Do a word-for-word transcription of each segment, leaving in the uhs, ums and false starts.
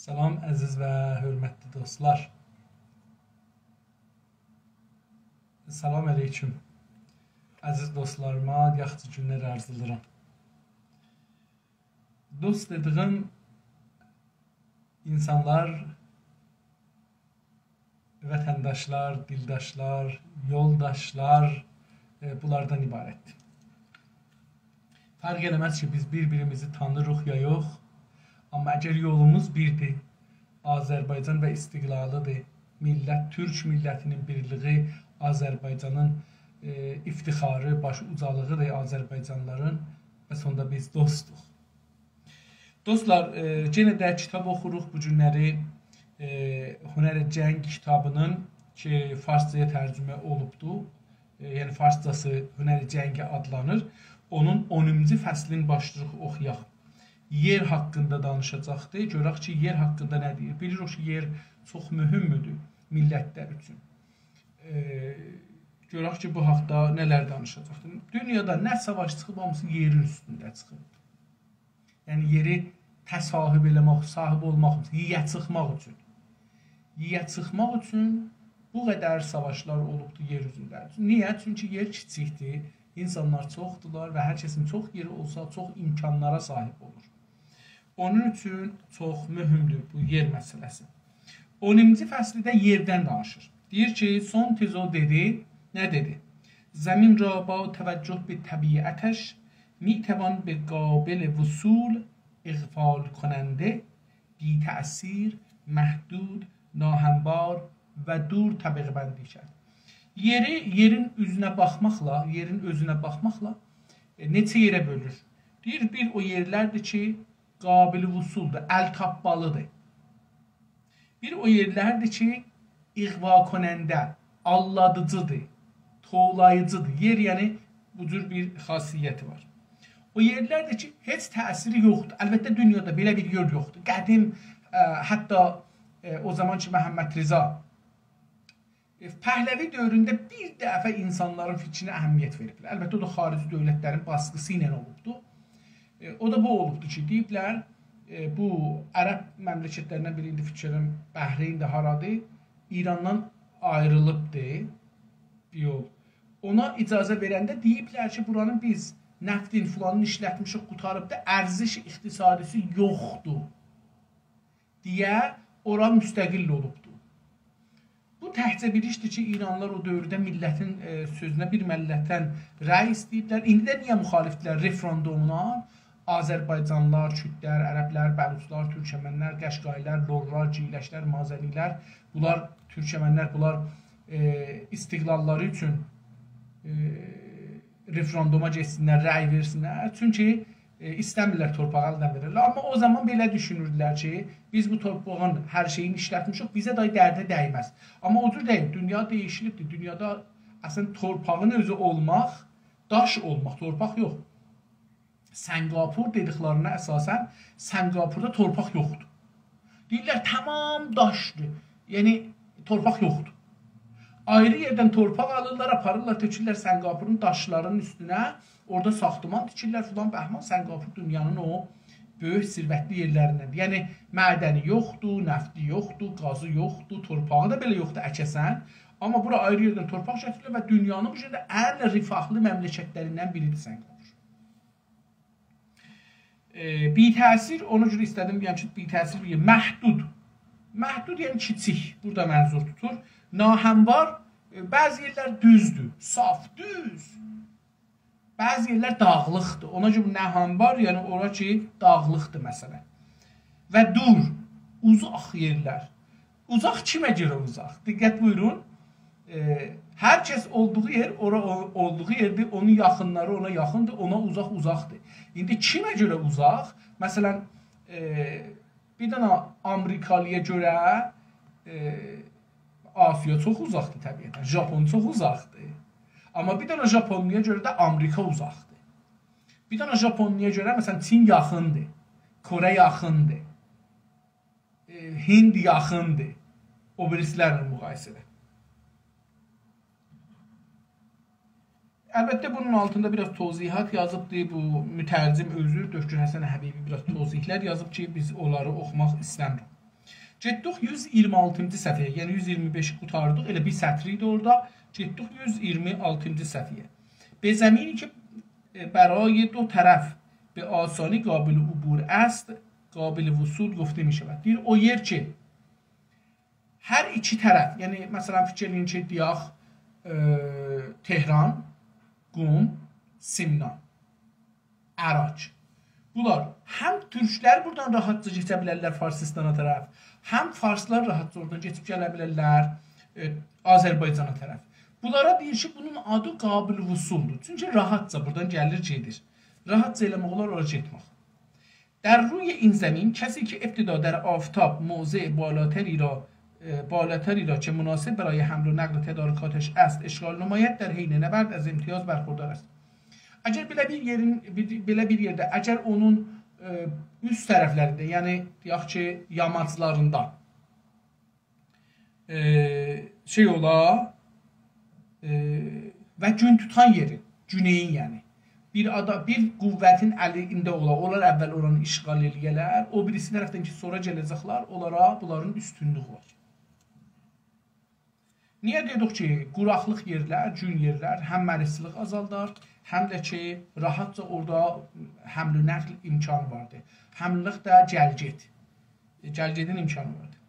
سلام، عزیز و حؤرمتلی دوستلار. سلام علیکم. عزیز دوستلاریما یاخشی گونلر آرزولاییرام. دوست دئدیگیم اینسانلار، وطنداشلار، دیلداشلار، یولداشلار، ائ، بونلاردان عبارتدیر. فرق ائله‌مز کی، بیز بیر-بیریمیزی تانیریق یا یوخ، آمما اگر یولوموز بیردیر، آذربایجان و استقلالی‌دیر، میللت، تورک میللتینین بیرلیگی، آذربایجانین، ائ، افتخاری، باشی اوجالیغی‌دیر آذربایجانلیلارین، پس اوندا بیز دوستوق. دوستلار، ائ، یئنه ده کیتاب اوخوروق بو گونلری. ائ، هنر جنگ کیتابینین کی، فارسجایا ترجمه اولوبدو. ائ، یعنی فارسجاسی هنر جنگ آدلانیر. اونون اونونجو فصلین باشلاییریق اوخویاق. یئر حاقیندا دانیشاجاقدی. گؤرک کی، یئر حاقیندا نه دئییر. بیلیریک کی، یئر چوخ مهمدور میللتلر اوچون. ائ، گؤرک کی، بو حاقدا نه‌لر دانیشاجاقدی. دونیادا نه ساواش چیخیب، هامیسی یئرین اوستونده چیخیب. یعنی یئری تصاحب ائله‌مک، صاحب اولماق اوچون، یییه چیخماق اوچون. یییه چیخماق اوچون بو قدر ساواشلار اولوبدو یئر اوزونده. نییه؟ چونکی یئر کیچیکدیر، اینسانلار چوخدولار و هر کسین چوخ یئری اولسا، چوخ امکانلارا صاحب اولور. اونون اوچون چوخ مهمدور بو یئر مسئله‌سی. اونونجو فصلده یئردن دانیشیر. دئییر کی، سون تزو دئدی، نه دئدی؟ «زمین را با توجه به طبیعتش می‌توان به قابل وصول، اغفال‌کننده، بی‌تأثیر، محدود، ناهموار و دور طبقه‌بندی کرد.» یئری، یئرین اوزونه باخماقلا، یئرین اؤزونه باخماقلا، ائ، نئچه یئره بؤلور؟ دئییر، بیر او یئرلردیر کی، قابل وصولدور، ال تاپمالیدیر. بیر او یئرلردیر کی، اغواکننده، آللادیجیدیر، توولاییجیدیر. یئر، یعنی، بو جور بیر خاصیتی وار. او یئرلردیر کی، هئچ تأثیری یوخدور. البته، دونیادا بئله بیر یئر یوخدور. قدیم، ائ، حتی، ائ، او زامان کی، محمدرضا ائ، پهلوی دؤورونده بیر دفعه اینسانلارین فیکرینه اهمیت وئریبلر. البته، او دا خاریجی دؤولتلرین باسقیسی ایله اولوبدو. ائ، او دا بو اولوبدو کی، دئییبلر، ائ، بو عرب مملکتلریندن بیری، ایندی فیکریم بحرین‌دیر، هارادیر، ایراندان آیریلیبدی بیر یول. اونا اجازه وئرنده دئییبلر کی، بورانین بیز نفتین فلانین ایشلتمیشیک، قوتاریبدی، ارزش اقتصادی‌سی یوخدور دئیه اورا مستقل اولوبدو. بو تکجه بیر ایشدیر کی، ایرانلیلار او دؤورده میللتین، ائ، سؤزونه بیر ملتدن رأی ایسته‌ییبلر. ایندی ده نییه مخالفدیرلر رفراندومونا؟ آذربایجانلیلار، کوردلر، عربلر، بلوچلار، تورکمنلر، قشقایلار، لورلار، گیلکلر، مازنیلر، بونلار، تورکمنلر، بونلار، ائ، استقلاللاری اوچون، ائ، رفراندوما گئتسینلر، رأی وئرسینلر. چونکی، ائ، ایسته‌میرلر تورپاغی الدن وئره‌لر. آمما او زامان بئله دوشونوردولر کی، بیز بو تورپاغین هر شئیینی ایشلتمیشیک، بیزه دای درده دیمز. آمما او جور دئییل. دونیا دییشیلیبدیر. دونیادا اصلاً تورپاغین اؤزو اولماق، داش اولماق، تورپاق یوخ. سنگاپور دئدیکلرینه اساساً سنگاپوردا تورپاق یوخدور. دئییرلر، تمام داشدیر. یعنی، تورپاق یوخدور. آیری یئردن تورپاق آلیرلار، آپاریرلار، تؤکورلر سنگاپورون داشلارینین اوستونه، اورادا ساختمان تیکیرلر فلان بهمان. سنگاپور دونیانین او بؤیوک ثروتلی یئرلریندندیر. یعنی، معدنی یوخدور، نفتی یوخدور، گازی یوخدور، تورپاغی دا بئله یوخدور اکه‌سن. آمما بورا آیری یئردن تورپاق گتیریرلر و دونیانین بو گون ده ان رفاهلی مملکتلریندن بیریدیر سنگاپور. ائ، بی‌تأثیر، اونا گؤره ایسته‌دیم دئیم کی، بی‌تأثیر، بیر محدود. محدود، یعنی کیچیک، بورادا منظور توتور. ناهموار، ائ، بعضی یئرلر دوزدور، صاف، دوز. بعضی یئرلر داغلیقدیر. اونا گؤره بو ناهموار، یعنی اورا کی، داغلیقدیر مثلاً. و دور، اوزاق یئرلر. اوزاق کیمه گؤره اوزاق؟ دقت بویورون. ائ، هر کس اولدوغو یئر، اورا او-، اولدوغو یئردیر، اونون یاخینلاری اونا یاخیندیر، اونا اوزاق اوزاقدیر. ایندی کیمه گؤره اوزاق؟ مثلاً، ائ، بیر دنه آمریکالی‌یا گؤره، ائ، آسیا چوخ اوزاقدیر طبیعتاً، ژاپون چوخ اوزاقدیر. آمما بیر دنه ژاپونلویا گؤره ده آمریکا اوزاقدیر. بیر دنه ژاپونلویا گؤره، مثلاً، چین یاخیندیر، کره یاخیندیر. ائ، هند یاخیندیر او بیریسی‌لرله مقایسه‌ده. البته، بونون آلتیندا بیر آز توضیحات یازیبدی. بو مترجم اؤزو، دکتر حسن حبیبی، بیر آز توضیحلر یازیب کی، بیز اونلاری اوخوماق ایسته‌میریک. گئتدیک یوز ایگیرمی آلتینجی صفحه‌یه، یعنی یوز ایگیرمی بئشی قوتاردیق، ائله بیر سطر ایدی اورادا. گئتدیک یوز ایگیرمی آلتینجی صفحه‌یه. به زمینی که، اه، برای دو طرف به آسانی قابل عبور است، قابل وصول گفته می‌شود. دئییر، او یئر کی، هر ایکی طرف، یعنی مثلا فیکیر ائله‌یین کی، دئیک، اه، تهران، قم، سمنان، اراک. بونلار هم تورکلر بورادان راحتجا کئچه بیلرلر فارسیستانا طرف، هم فارسلار راحتجا اورادان کئچیب گله بیلرلر، ائ، آذربایجانا طرف. بونلارا دئییر کی، بونون آدی قابل وصولدور. چونکی راحتجا بورادان گلیر، گئدیر. راحتجا ائله‌مک اولار اورا گئتمک. در روی این زمین کسی که ابتدا در آفتاب موضع بالاتری را، اه، بالاتری را که مناسب برای حمل و نقل تدارکاتش است اشغال نماید، در حین نبرد از امتیاز برخوردار است. اگر بئله بیر یئرین، بیر، بئله بیر یئرده، اگر اونون، اه، اوست طرفلرینده، یعنی دئیک کی، یاماجلاریندا، اه، شئی اولا، اه، و گون توتان یئری، گونئیین یعنی، بیر آدا-، بیر قوتین الینده اولا، اونلار اول اورانی اشغال ائله‌یه‌لر، او بیریسی طرفدن کی، سونرا گله‌جکلر، اونلارا بونلارین اوستونلویو وار. نییه دئدیک کی، قوراقلیق یئرلر، گون یئرلر هم مریضچیلیغی آزالدار، هم ده کی، راحتجا اورادا حمل و نقل امکانی واردیر. حمللیق ده گل‌گئت. گل‌گئدین امکانی واردیر.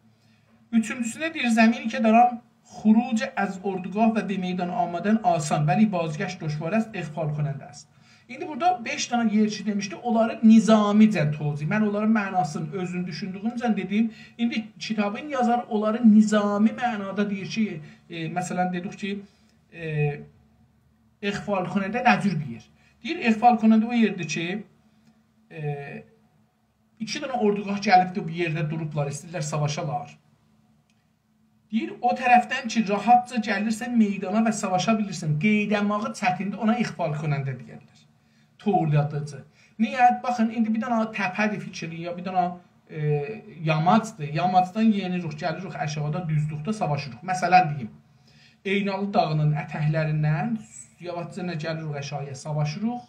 اوچونجوسونه دئییر، زمینی که در آن خروج از اردوگاه و به میدان آمدن آسان ولی بازگشت دشوار است، اغفال‌کننده است. ایندی بورادا بئش دنه یئر کی دئمیشدی، اونلاری نظامی‌جه توضیح. من اونلارین معناسینی اؤزوم دوشوندویومجه دئدیم. ایندی کیتابین یازاری اونلاری نظامی معنادا دئییر کی، ائ، مثلا دئدیک کی، ائ، اغفال‌کننده نه جور بیر یئر؟ دئییر، اغفال‌کننده او یئردیر کی، ائ، ایکی دنه اردوگاه گلیبدیر بو یئرده دوروبلار، ایسته‌ییرلر ساواشالار. دئییر، او طرفدن کی، راحتجا گلیرسن میدانا و ساواشا بیلیرسن، قئییدنماغی چتیندیر، اونا اغفال‌کننده دئیرلر. تورلادیجی. نییه؟ باخین، ایندی بیر دنه تپه‌دیر فیکرین، یا بیر دنه، ائ، یاماجدیر. یاماجدان یئنیریک، گلیریک آشاغیدا، دوزلوکده ساواشیریق. مثلا دئییم، عینالی داغینین اتکلریندن یاواشجا نه گلیریک آشاغییا، ساواشیریق.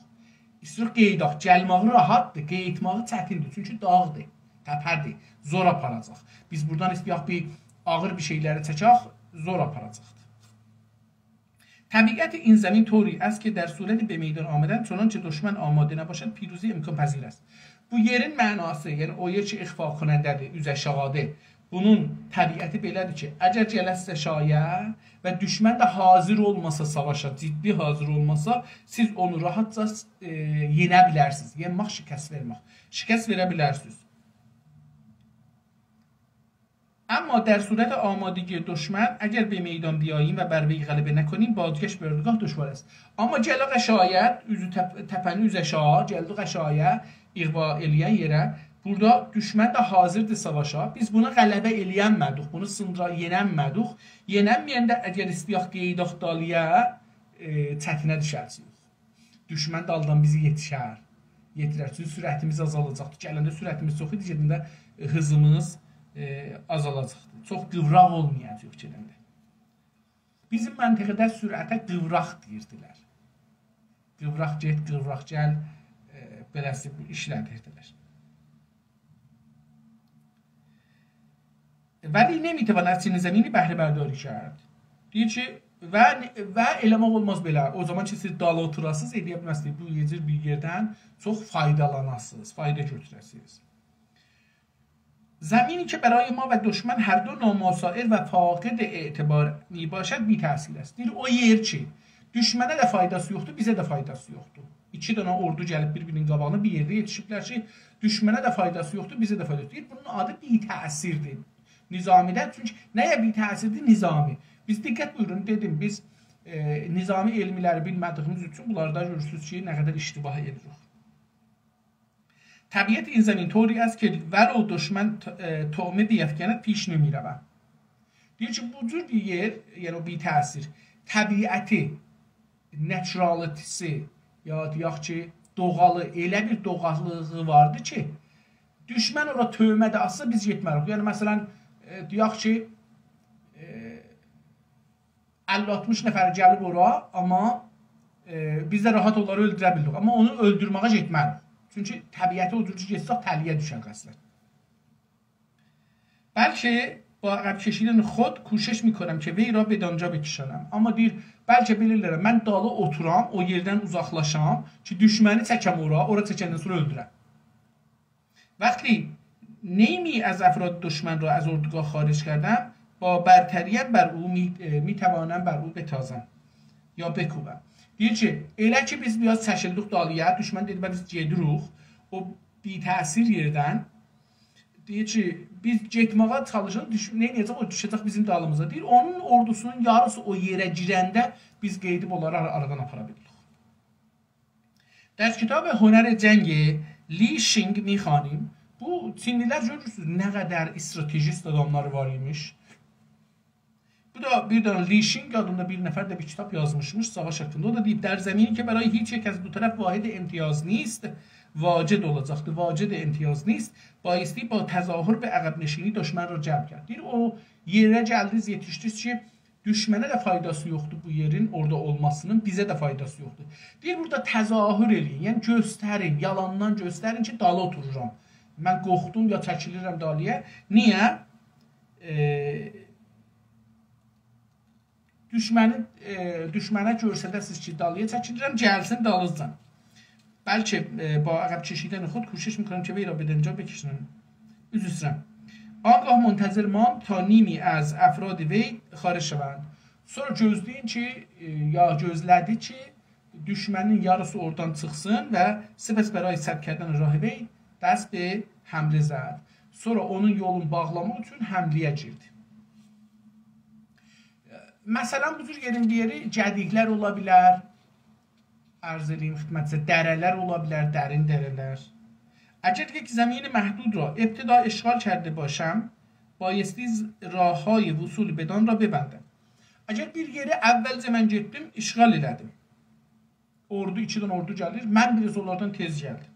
ایسته‌ییریک قئییداق. گلمه‌یی راحتدیر، قئییتمه‌یی چتیندیر. چونکی داغدیر، تپه‌دیر، زور آپاراجاق. بیز بورادان ایسته‌یک بیر آغیر بیر شئیلری چکک، زور آپاراجاقدیر. طبیعت این زمین طوری است که در صورت به میدان آمدن، چنانچه دشمن آماده نباشد، پیروزی امکان‌پذیر است. بو یئرین معناسی، یعنی او یئر کی، اغفال‌کننده‌دیر، اوز آشاغیدیر. بونون طبیعتی بئله‌دیر کی، اگر گله‌سیز آشاغییا و دوشمن ده حاضر اولماسا ساواشا، جدی حاضر اولماسا، سیز اونو راحتجا، ائ، یئنه بیلرسینیز. یئنمک، شکست وئرمک. شکست وئره بیلرسینیز. اما در صورت آمادگی دشمن، اگر به میدان بیاییم و بر وی غلبه نکنیم، بازگشت به اردوگاه دشوار است. آمما گلک آشاغییا، اوزو تپ-، تپه‌نین اوز آشاغی، گلدیک آشاغییا، اغوا ائله‌ین یئره. بورادا دوشمن ده حاضردیر ساواشا. بیز بونا غلبه ائله‌ینمه‌دیک، بونو سیندیرا، یئننمه‌دیک. یئننمه‌ینده اگر ایسته‌یک قئییداق دالییا، ائ، چتینه دوشرسیک. دوشمن دالدان بیزی یئتیشر، یئتیرر. چونکی سرعتیمیز آزالاجاقدیر. گلنده سرعتیمیز چوخ ایدی، گئدنده، ائ، هیزیمیز، ائ، آزالاجاقدیر. چوخ قیوراق اولمایاجاغیق گئدنده. بیزیم منطقه‌ده سرعته قیوراق دئییردیلر. قیوراق گئت، قیوراق گل، ائ، بئله‌سی ایشله‌دیردیلر. ولی نمی‌توان از چنین زمینی بهره‌برداری کرد. دئییر کی، و، و ائله‌مک اولماز بئله. او زامان کی، سیز دالی اوتوراسینیز، ائلیه بیلمزسینیز بو یئر، بیر یئردن چوخ فایدالاناسینیز، فایدا گؤتوره‌سینیز. زمینی که برای ما و دشمن هر دو نامساعد و فاقد اعتبار می‌باشد، بی‌تأثیر است. دئییر، او یئر کی، دوشمنه ده فایداسی یوخدور، بیزه ده فایداسی یوخدور. ایکی دنه اوردو گلیب بیر-بیرینین قاباغینا بیر یئرده یئتیشیبلر کی، دوشمنه ده فایداسی یوخدور، بیزه ده فایداسی یوخدور. دئییر، بونون آدی بی‌تأثیردیر نظامی‌دن. چونکی نه‌یه بی‌تأثیردیر؟ نظامی. بیز دقت بویورون، دئدیم، بیز، ائ، نظامی علملری بیلمه‌دیییمیز اوچون بونلاردا گؤرورسونوز کی، نه قدر اشتباه ائدیریک. طبیعت این زمین طوری است که ولو دشمن ط-، اه، طعمه بیفکند پیش نمی‌روم. دئییر کی، بو جور بیر یئر، یعنی او بی‌تأثیر، طبیعتی، نچرالیتی‌سی، یا دئیک کی، دوغالی، ائله بیر دوغالیلیغی واردی کی، دوشمن اورا طعمه ده آتسا، بیز گئتمه‌ریک. یعنی، مثلا، ائ، دئیک کی، ائ، اللی آلتمیش نفر گلیب اورا، آمما، ائ، بیز ده راحت اونلاری اؤلدوره بیلدیک. آمما اونو اؤلدورمه‌یه گئتمه‌ریک. چونکی طبیعتی او جور کی، گئتسک، تله‌یه دوشر اصلا. بلکه با عقب کشیدن خود کوشش می‌کنم که وی را بدانجا بکشانم. آمما دئییر، بلکه بئله ائلرم، من دالی اوتورام، او یئردن اوزاقلاشام کی، دوشمنی چکم اورا، اورا چکندن سونرا اؤلدورم. وقتی نیمی از افراد دشمن را از اردوگاه خارج کردم، با برتریم بر او می-، اه، می‌توانم بر او بتازم یا بکوبم. دئییر کی، ائله کی بیز بیر آز چکیلدیک دالییا، دوشمن دئدی، «بیز گئدیریک.» او بی‌تأثیر یئردن دئییر کی، بیز گئتمه‌یه چالیشاق، دوش-، نئینیه‌جک؟ او دوشه‌جک بیزیم دالیمیزا. دئییر، اونون اوردوسونون یاریسی او یئره گیرنده بیز قئییدیب اونلاری آر-، آرادان آپارا بیلدیک. در کتاب هنر جنگ لی شینگ می‌خوانیم. بو چینلی‌لر گؤرورسونوز، نه قدر استراتژیست آداملاری وار ایمیش. بو دا بیر دنه لی شینگ آدیندا بیر نفر ده بیر کیتاب یازمیشمیش ساواش حاقیندا. او دا دئییب، «در زمینی که برای هیچ یک از دو طرف واجد امتیاز نیست، واجد اولاجاقدی، واجد امتیاز نیست، بایستی با تظاهر به عقب‌نشینی دشمن را جلب کرد.» دئییر، او یئره گلدینیز، یئتیشدینیز کی، دوشمنه ده فایداسی یوخدور بو یئرین اورادا اولماسینین، بیزه ده فایداسی یوخدور. دئییر، بورادا تظاهر ائله‌یین، یعنی گؤسترین، یالاندان گؤسترین کی، دالی اوتورورام. من قورخدوم یا چکیلیرم دالییا. نییه؟ ائ، دوشمنی، ائ، دوشمنه گؤستره‌سینیز کی، دالییا چکیلیرم، گلسین دالیجان. بلکه، ائ، با عقب کشیدن خود کوشش می‌کنم که وی را بدانجا بکشانم. عذر ایسته‌ییرم. آنگاه منتظر ماند تا نیمی از افراد وی خارج شوند. سونرا گؤزله‌یین کی، ائ، یا گؤزله‌دی کی، دوشمنین یاریسی اورادان چیخسین و سپس برای سد کردن راه وی دست به حمله زد. سونرا اونون یولونو باغلاماق اوچون حمله‌یه گیردی. مثلا، بو جور یئرین بیر یئری گدیکلر اولا بیلر، عرض ائله‌ییم خدمتینیزه، دره‌لر اولا بیلر، درین دره‌لر. اگر یک زمین محدود را ابتدا اشغال کرده باشم، بایستی ز-، راه‌های وصول بدان را ببندم. اگر بیر یئری اولجه من گئتدیم، اشغال ائله‌دیم. اوردو، ایکی دنه اوردو گلیر، من بیر آز اونلاردان تئز گلدیم.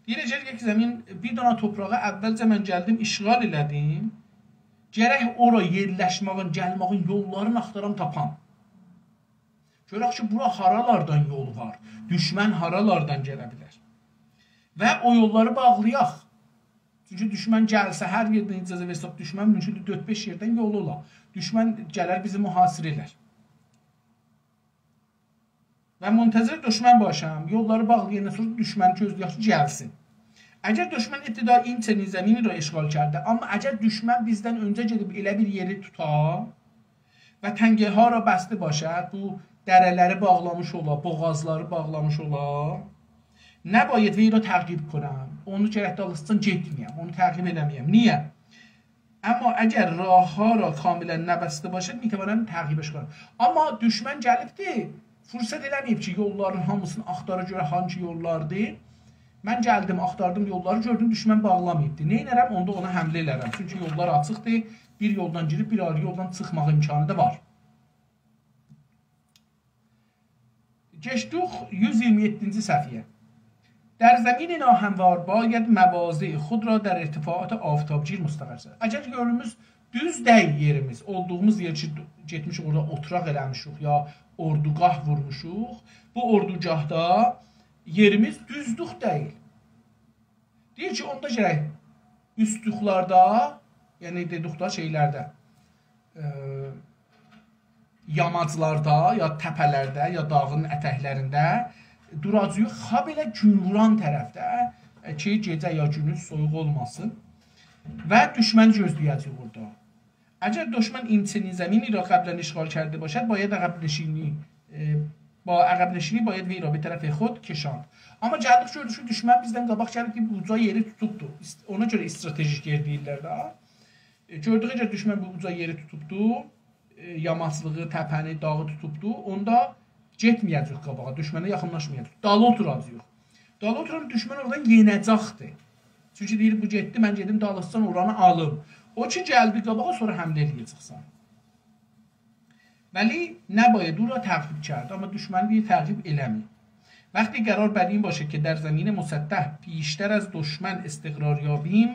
دئییر، اگر یک زمین، بیر دنه تورپاغی اولجه من گلدیم، اشغال ائله‌دیم، گرک اورا یئرلشمه‌یین، گلمه‌یین یوللارینی آختارام، تاپام. گؤرک کی، بورا هارالاردان یول وار، دوشمن هارالاردان گله بیلر. و او یوللاری باغلایاق. چونکی دوشمن گلسه، هر یئردن اجازه وئرسک دوشمن، مومکوندور دؤرد-بئش یئردن یولو اولا. دوشمن گلر، بیزی محاصره ائلر. و منتظر دشمن باشم. یوللاری باغلایاندان سونرا دوشمنی گؤزله‌یک کی، گلسین. اگر دشمن ابتدا این چنین زمینی را اشغال کرده، آمما اگر دوشمن بیزدن اؤنجه گئدیب ائله بیر یئری توتا و تنگه‌ها را بسته باشد، بو دره‌لری باغلامیش اولا، بوغازلاری باغلامیش اولا، نباید وی را تعقیب کنم. اونو گرک دالیسیجان گئتمه‌یم، اونو تعقیب ائله‌مه‌یم. نییه؟ اما اگر راه‌ها را کاملا نبسته باشد، می‌توانم تعقیبش کنم. آمما دوشمن گلیبدی، فرصت ائله‌مه‌ییب کی، یوللارین هامیسینی آختارا گؤره هانسی یوللاردیر. من گلدیم، آختاردیم یوللاری، گؤردوم دوشمن باغلاماییبدی. نئینه‌رم؟ اوندا اونا حمله ائله‌رم. چونکی یوللار آچیقدیر، بیر یولدان گیریب بیر آیری یولدان چیخماق امکانی دا وار. گئچدیک یوز ایگیرمی یئددینجی صفحه‌یه. در زمین ناهموار باید مواضع خود را در ارتفاعات آفتابگیر مستقر ساخت. اگر یئریمیز دوز دئییل، یئریمیز، اولدوغوموز یئر کی، گئتمیشیک اورادا اوتوراق ائله‌میشیک، یا اوردوگاه وورموشوق، بو اوردوگاهدا یئریمیز دوزلوک دئییل. دئییر کی، اوندا گرک اوستلوکلرده، یعنی دئدیک دا شئیلرده، ائ، یاماجلاردا، یا تپه‌لرده، یا داغین اتکلرینده دوراجاغیق، هابئله گون ووران طرفده، ائ، کی، گئجه یا گونوز سویوق اولماسین و دوشمنی گؤزله‌یه‌جه‌ییک اورادا. اگر دشمن این چنین زمینی را قبلا اشغال کرده باشد، باید عقب‌نشینی، ائ، با عقب‌نشینی باید وی را به طرف خود کشاند. آمما گلدیک گؤردوک کی، دوشمن بیزدن قاباق گلیب بیر اوجا یئری توتوبدو. است-، اونا گؤره استراتژیک یئر دئییرلر ده. ائ، گؤردوک، اگر دوشمن بو اوجا یئری توتوبدو، ائ، یاماجلیغی، تپه‌نی، داغی توتوبدو، اوندا گئتمه‌یه‌جه‌ییک قاباغا، دوشمنه یاخینلاشمایاجاغیق. دالی اوتوراجاغیق. دالی اوتوران دوشمن اورادان یئنه‌جکدیر. چونکی دئییر، بو گئتدی، من گئدیم دالیسیجان اورانی آلیم. او کی گلدی قاباغا، سونرا حمله ائله‌یه‌جکسن. ولی نباید او را تعقیب کرد، آمما دوشمنی دئییر تعقیب ائله‌مه‌یین. وقتی قرار بر این باشد که در زمین مسطح بیشتر از دشمن استقرار یابیم،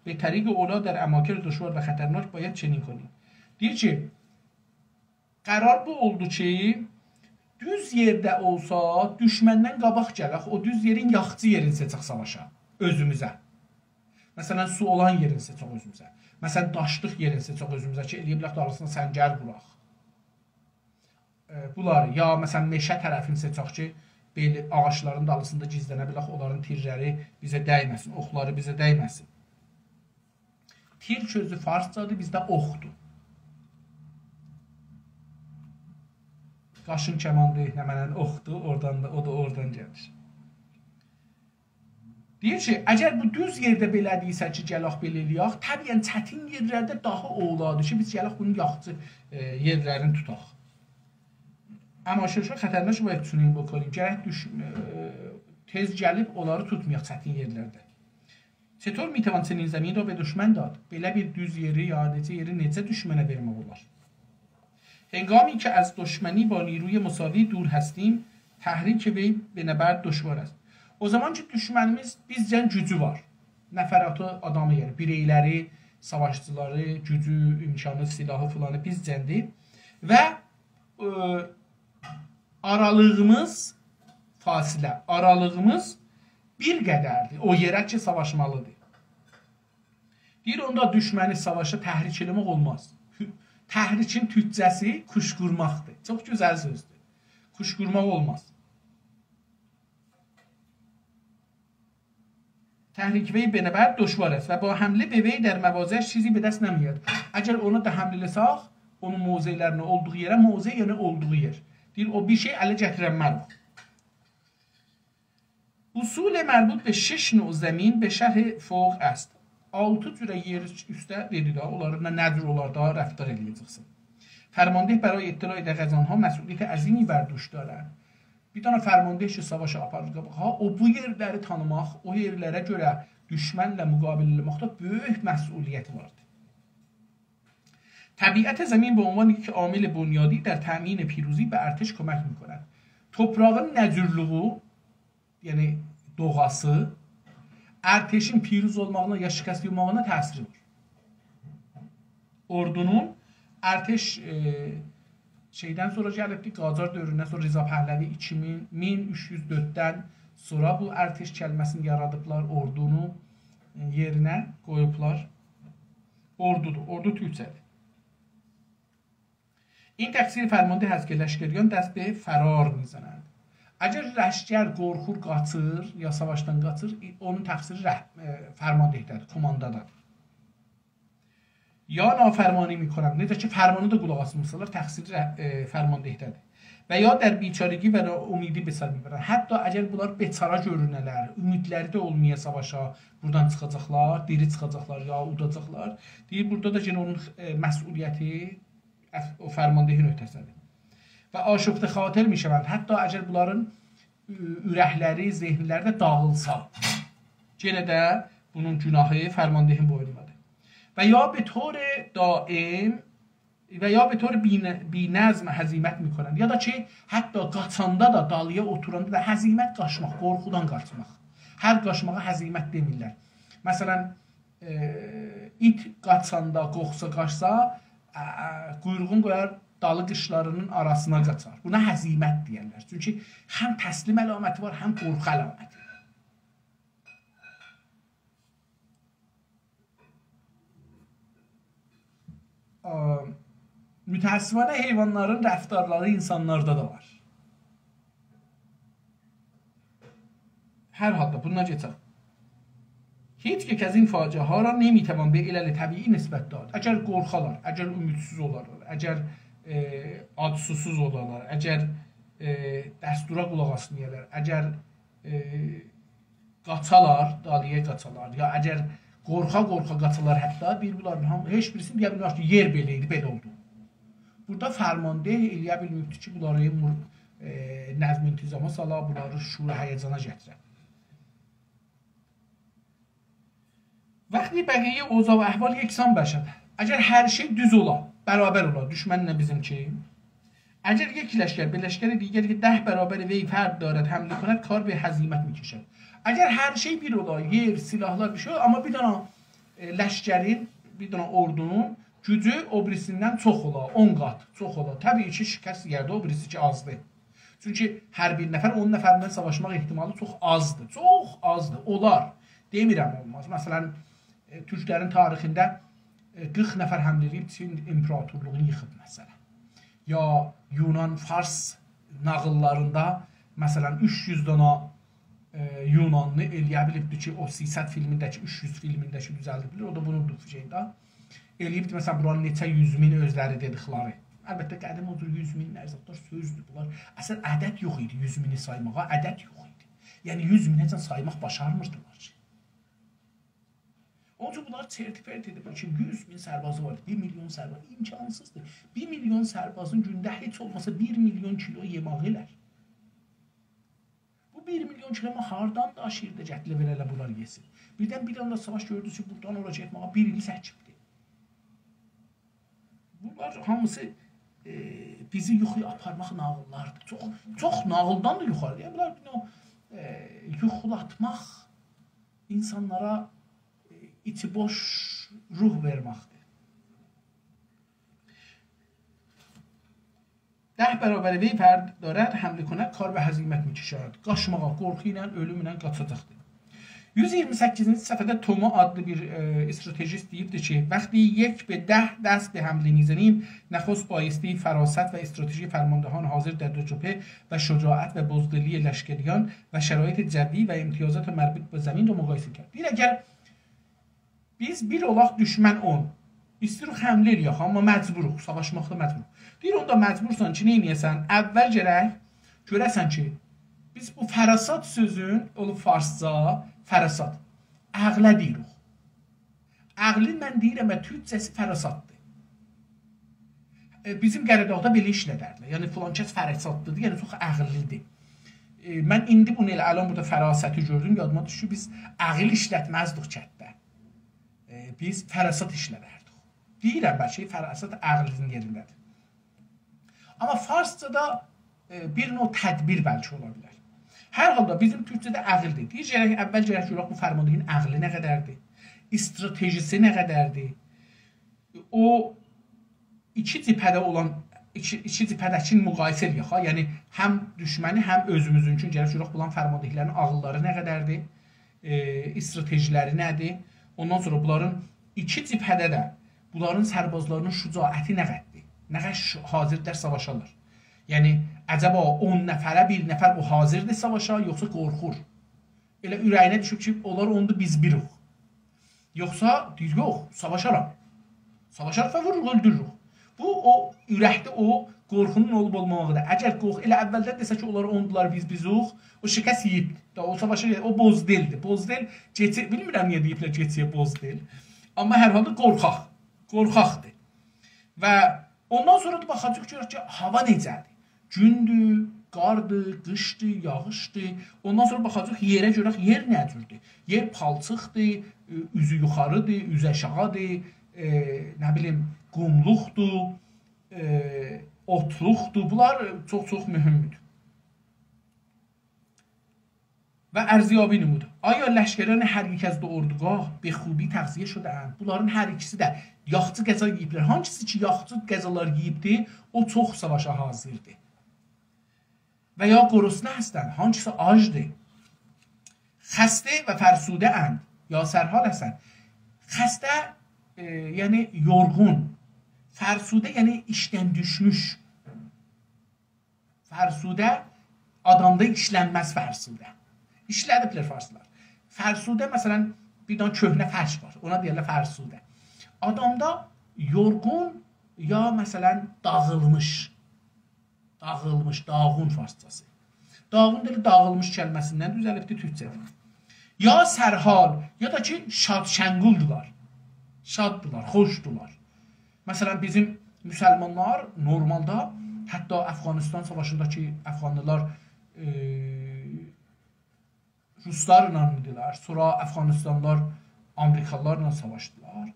به طریق اولی در اماکن دشوار و خطرناک باید چنین کنیم. دئییر کی، قرار بو اولدو کی، دوز یئرده اولسا، دوشمندن قاباق گلک، او دوز یئرین یاخچی یئرینی سئچک ساواشا، اؤزوموزه. مثلا، سو اولان یئرین سئچک اؤزوموزه. مثلا، داشلیق یئرین سئچک اؤزوموزه کی، ائلیه بیلک دالیسینا سنگر ووراق. ائ، بونلاری، یا مثلا، مئشه طرفین سئچک کی، بئله آغاجلارین دالیسیندا گیزلنه بیلک، اونلارین تیرلری بیزه دیمه‌سین، اوخلاری بیزه دیمه‌سین. تیر سؤزو فارسجادیر، بیزده اوخدور. قاشین کاماندیر، نمنه‌نین اوخدور، اورادان دا، او دا اورادان گلیر. دئییر کی، اگر بو دوز یئرده بئله‌دیرسه کی، گلک بئله ائلیک، طبیعا چتین یئرلرده داها اولادیر کی، بیز گلک بونون یاخشی، ائ، یئرلرینی توتاق. اما شوشو خطرناک، باید چنین بکنیم. گرک دوش-، ائ، تئز گلیب اونلاری توتمایاق چتین یئرلرده. چطور می‌توان چنین زمین را به دشمن داد؟ بئله بیر دوز یئری یا نئجه یئری نئجه دوشمنه وئرمک اولار؟ هنگامی که از دشمنی با نیروی مساوی دور هستیم، تحریک وی به نبرد دشوار است. او زامان کی، دوشمنیمیز بیزجن گوجو وار. نفراتی آدامی، یعنی بیرئیلری، ساواشچیلاری، گوجو، امکانی، سلاحی فلانی بیزجندیر. و، ائ، آرالیغیمیز، فاصله، آرالیغیمیز بیر قدردیر. او یئره کی، ساواشمالیدیر. دئییر، اوندا دوشمنی ساواشا تحریک ائله‌مک اولماز. تحریکین تورکجه‌سی کوشکورماقدیر. چوخ گؤزل سؤزدور. کوشکورماق اولماز. تحریک وی به نبرد دشوار است و با حمله به وی در مواضعش چیزی به دست نمی‌آید. اگر اونو دا حمله ائله‌سک، اونون موضعلرینه، اولدوغو یئره، موضع یعنی اولدوغو یئر. دئییر، او بیر شئی اله گتیرنمه‌ریک. اصول مربوط به شش نوع زمین به شرح فوق است. آلتی جوره یئر اوسته دئدی ده، اونلارینان نه جور اولار دا رفتار ائله‌یه‌جکسن. فرمانده برای اطلاع دقیق از آنها مسئولیت عظیمی بر دوش دارد. بیر دنه فرمانده کی، ساواشی آپاریر قاباغا، او بو یئرلری تانیماق، او یئرلره گؤره دوشمنله مقابله ائله‌مکده بؤیوک مسئولیتی واردیر. طبیعت زمین به عنوان یک عامل بنیادی در تأمین پیروزی به ارتش کمک می‌کند. توپراغین نه جورلوگو، یعنی دوغاسی، ارتشین پیروز اولماغینا یا شکست یئمه‌یینه تأثیری وار. اوردونون، ارتش، ائ، شئیدن سونرا گلیبدی، قاجار دؤوروندن سونرا، رضا پهلوی ایکی مین، مین اوچ یوز دؤرددن سونرا بو ارتش کلمه‌سینی یارادیبلار، اوردونو، ائ، یئرینه قویوبلار. اوردودور، اوردو تورکجه‌دیر. این تقصیر فرمانده هست که لشکریان دست به فرار می‌زنند. اگر لشکر قورخور، قاچیر، یا ساواشدان قاچیر، ای-، اونون تقصیری رح-، ائ، فرماندهده‌دیر، کوماندادادیر. یا نافرمانی می‌کنند، نئجه کی، فرمانا دا قولاق آسمیرسالار، تقصیری رح-، ائ، فرماندهده‌دیر. و یا در بیچارگی و ناامیدی به سر می‌برند. حتی اگر بونلار بیچاره گؤرونه‌لر، امیدلری ده اولمایا ساواشا، بورادان چیخاجاقلار، دیری چیخاجاقلار، یا اوداجاقلار. دئییر، بورادا دا یئنه اونون، ائ، مسئولیتی اف-، او فرماندهین عهده‌سینده‌دیر. و آشفته خاطر می‌شوند. حتی اگر بونلارین، ائ، اورکلری، ذهنلری ده داغیلسا، یئنه ده بونون گناهی فرماندهین بوینوندادیر. و یا به طور دائم، و یا به طور بی-، بی‌نظم هزیمت می‌کنند. یا دا کی، حتی قاچاندا دا، دالییا اوتوراندا دا هزیمت قاچماق، قورخودان قاچماق. هر قاچماغا هزیمت دئمیرلر. مثلا، ائ، ایت قاچاندا، قورخسا، قاچسا، ا، ا، قویروغون قویار دالی قیچلارینین آراسینا قاچار. بونا هزیمت دئیرلر. چونکی هم تسلیم علامتی وار، هم قورخو علامتی. آ، متأسفانه حیوانلارین رفتارلاری اینسانلاردا دا وار. هر حالدا بوندان کئچک. هیچ یک از این فاجعه‌ها را نمی‌توان به علل طبیعی نسبت داد. اگر قورخالار، اگر امیدسیز اولالار، اگر، ائ، آج-سوسوز اولالار، اگر، ائ، دستورا قولاق آسمایالار، اگر، ائ، قاچالار، دالییا قاچالار، یا اگر قورخا-قورخا قاچالار، حتی بیر بونلارین هام-، هئچ بیریسینی دئیه بیلمز کی، یئر بئله ایدی، بئله اولدو. بورادا فرمانده ائلیه بیلمه‌ییبدیر کی، بونلاری مر-، ائ، نظم انتظاما سالا، بونلاری شور و هیجانا گتیره. وقتی بقیهٔ اوضاع و احوال یکسان باشد، اگر هر شئی دوز اولا، برابر اولا، دوشمنله بیزیمکی، اگر یک لشکر به لشکر دیگری که ده برابر وی فرد دارد حمله کند، کار به هزیمت می‌کشد. اگر هر شئی بیر اولا، یئر، سلاحلار، بیر شئی اولا، اما بیر دنه، ائ، لشکرین، بیر دنه اوردونون گوجو او بیریسیندن چوخ اولا، اون قات چوخ اولا، طبیعی کی، شکست یئرده او بیریسی کی، آزدیر. چونکی هر بیر نفر اون نفرله ساواشماق احتمالی چوخ آزدیر. چوخ آزدیر. اولار. دئمیرم اولماز. مثلا، ائ، تورکلرین تاریخینده، ائ، قیرخ نفر حمله ائدیب چین امپراتورلوغونو ییخیب، مثلا. یا یونان فارس ناغیللاریندا، مثلا، اوچ یوز دانا، ائ، یونانلی ائلیه بیلیبدی کی، او سیصد فیلمینده‌کی، اوچ یوز فیلمینده‌کی دوزلدیبلر. او دا بونون دا فیکرینده ائلییبدی، مثلا، بورانین نئچه یوز مین اؤزلری دئدیکلری. البته، قدیم او جور یوز مین زادلار سؤزدور بونلار. اصلا عدد یوخ ایدی یوز مینی سایماغا، عدد یوخ ایدی. یعنی، یوز مینه‌جن سایماق باشارمیردیلار کی. اونون اوچون بونلار چرت-پرت ائدیبلر کی، یوز مین سربازی وار، بیر میلیون سرباز، امکانسیزدیر. بیر میلیون سربازین گونده هئچ اولماسا بیر میلیون کیلو یئمک ائلر. بو بیر میلیون کیلو ما هاردان داشیییر دا گتیره وئره ائله بونلار یئسین؟ بیردن بیر آندا ساواش گؤردوک کی، بورادان اورا گئتمه‌یه بیر ایل چکیبدی. بونلار هامیسی، ائ، بیزی یوخویا آپارماق ناغیللاردیر. چوخ، چوخ ناغیلدان دا یوخاریدیر. یعنی، بونلار بیر نوع، ائ، یوخولاتماق، اینسانلارا، ائ، ایچی بوش روح وئرمکدیر. ده برابر وی فرد دارد حمله کند، کار به هزیمت می‌کشد. قاچماغا، قورخو ایله، اؤلوم ایله قاچاجاقدیر. یوز اییرمی سککیزینجی صفحه‌ده تومو آدلی بیر، ائ، استراتژیست دئییبدیر کی، «وقتی یک به ده دست به حمله می‌زنیم، نخست بایستی فراست و استراتژی فرماندهان حاضر در دو جبهه و شجاعت و بزدلی لشکریان و شرایط جوی و امتیازات مربوط به زمین را مقایسه کرد.» دئییر، اگر بیز بیر اولاق، دوشمن اون. ایستیریک حمله ائلیک، آمما مجبوروق، ساواشماقدا مجبوروق. دئییر، اوندا مجبورسان کی، نه ائلیه‌سن؟ اول گرک گؤره‌سن کی، بیز بو فراست سؤزون، اولوب فارسجا، فراست، عقله دئییریک. عقلین من دئییرم و تورکجه‌سی فراساتدیر. ائ، بیزیم قره‌داغدا بئله ایشلدردیلر. یعنی، فلان کس فراساتلیدیر، یعنی چوخ عقللیدیر. ائ، من ایندی بونو ائله الان بورادا فراستی گؤردوم، یادیما دوشدو، بیز عقل ایشلتمزدیک کتده. ائ، بیز فراسات ایشلدردیک. دئییرم، بلکه فراست عقلین یئرینده‌دیر. آمما فارسجادا، ائ، بیر نوع تدبیر بلکه اولا بیلر. هر حالدا بیزیم تورکجه‌ده عقلدیر. دئییر، گرک، اول گرک گؤرک بو فرماندهین عقلی نه قدردیر، استراتژیسی نه قدردیر. او ایکی جبهه‌ده اولان، ایکی، ایکی جبهه‌ده‌کینی مقایسه ائلیک ها. یعنی، هم دوشمنی، هم اؤزوموزونکون گرک گؤرک بونلارین فرماندهلرینین عقللری نه قدردیر، ائ، استراتژیلری نه‌دیر. اوندان سونرا بونلارین ایکی جبهه‌ده ده بونلارین سربازلاری‌نین شجاعتی نه قدردیر؟ نه قدر ش-، حاضردیلار ساواشالار؟ یعنی، عجبا اون نفره بیر نفر بو حاضردیر ساواشا، یوخسا قورخور؟ ائله اوره‌یینه دوشوب کی، اونلار اوندور، بیز بیریک. یوخسا دئییر، یوخ، ساواشارام. ساواشاریق و ووروروق، اؤلدوروروک. بو، او اورکده او قورخونون اولوب اولماماغیدیر. اگر قورخو، ائله اولدن دئسه کی، اونلار اوندولار، بیز بیزوخ، او شکست یئییب. دا او ساواشا، او بزدلدیر. بزدل، گئچی، بیلمیرم نییه دئییبلر گئچییه بزدل. آمما هر حالدا قورخاق. قورخاقدیر. و اوندان سونرا دا باخاجاغیق، گؤرک کی، هاوا نئجه‌دیر. گوندور، قاردیر، قیشدیر، یاغیشدیر. اوندان سونرا باخاجاغیق یئره، گؤرک یئر نه جوردور. یئر پالچیقدیر، ائ، اوزو یوخاریدیر، اوزو آشاغیدیر، ائ، نه بیلیم، قوملوقدور، ائ، اوتلوقدور. بونلار چوخ-چوخ مهمدور. و ارزیابی نمود. آیا لشکران هر یک از دو اردوگاه به خوبی تغذیه شده‌اند؟ بونلارین هر ایکیسی ده یاخشی غذا یئییبلر. هانسیسی کی، یاخشی غذالار یئییبدی، او چوخ ساواشا حاضردی. و یا گرسنه هستند، هانسیسی آجدی. خسته و فرسوده‌اند، یا سرحال هستند. خسته، ائ، یعنی یورغون. فرسوده، یعنی ایشدن دوشموش. فرسوده، آدامدا ایشلنمز فرسوده. ایشلدیبلر فارسلار. فرسوده، مثلا، بیر دنه کؤهنه فرش وار. اونا دئیرلر فرسوده. آدامدا یورغون یا، مثلا، داغیلمیش. داغیلمیش، داغون فارسجاسی. داغون دئییر، داغیلمیش کلمه‌سیندن دوزلیبدیر تورکجه‌ده. یا سرحال، یا دا کی، شاد شنگولدولار. شاددیلار، خوشدولار. مثلا، بیزیم مسلمانلار نورمالدا، حتی افغانستان ساواشیندا کی، افغانلیلار، ائ، روسلارلا ایدیلر، سونرا افغانستانلیلار آمریکالیلارلا ساواشدیلار.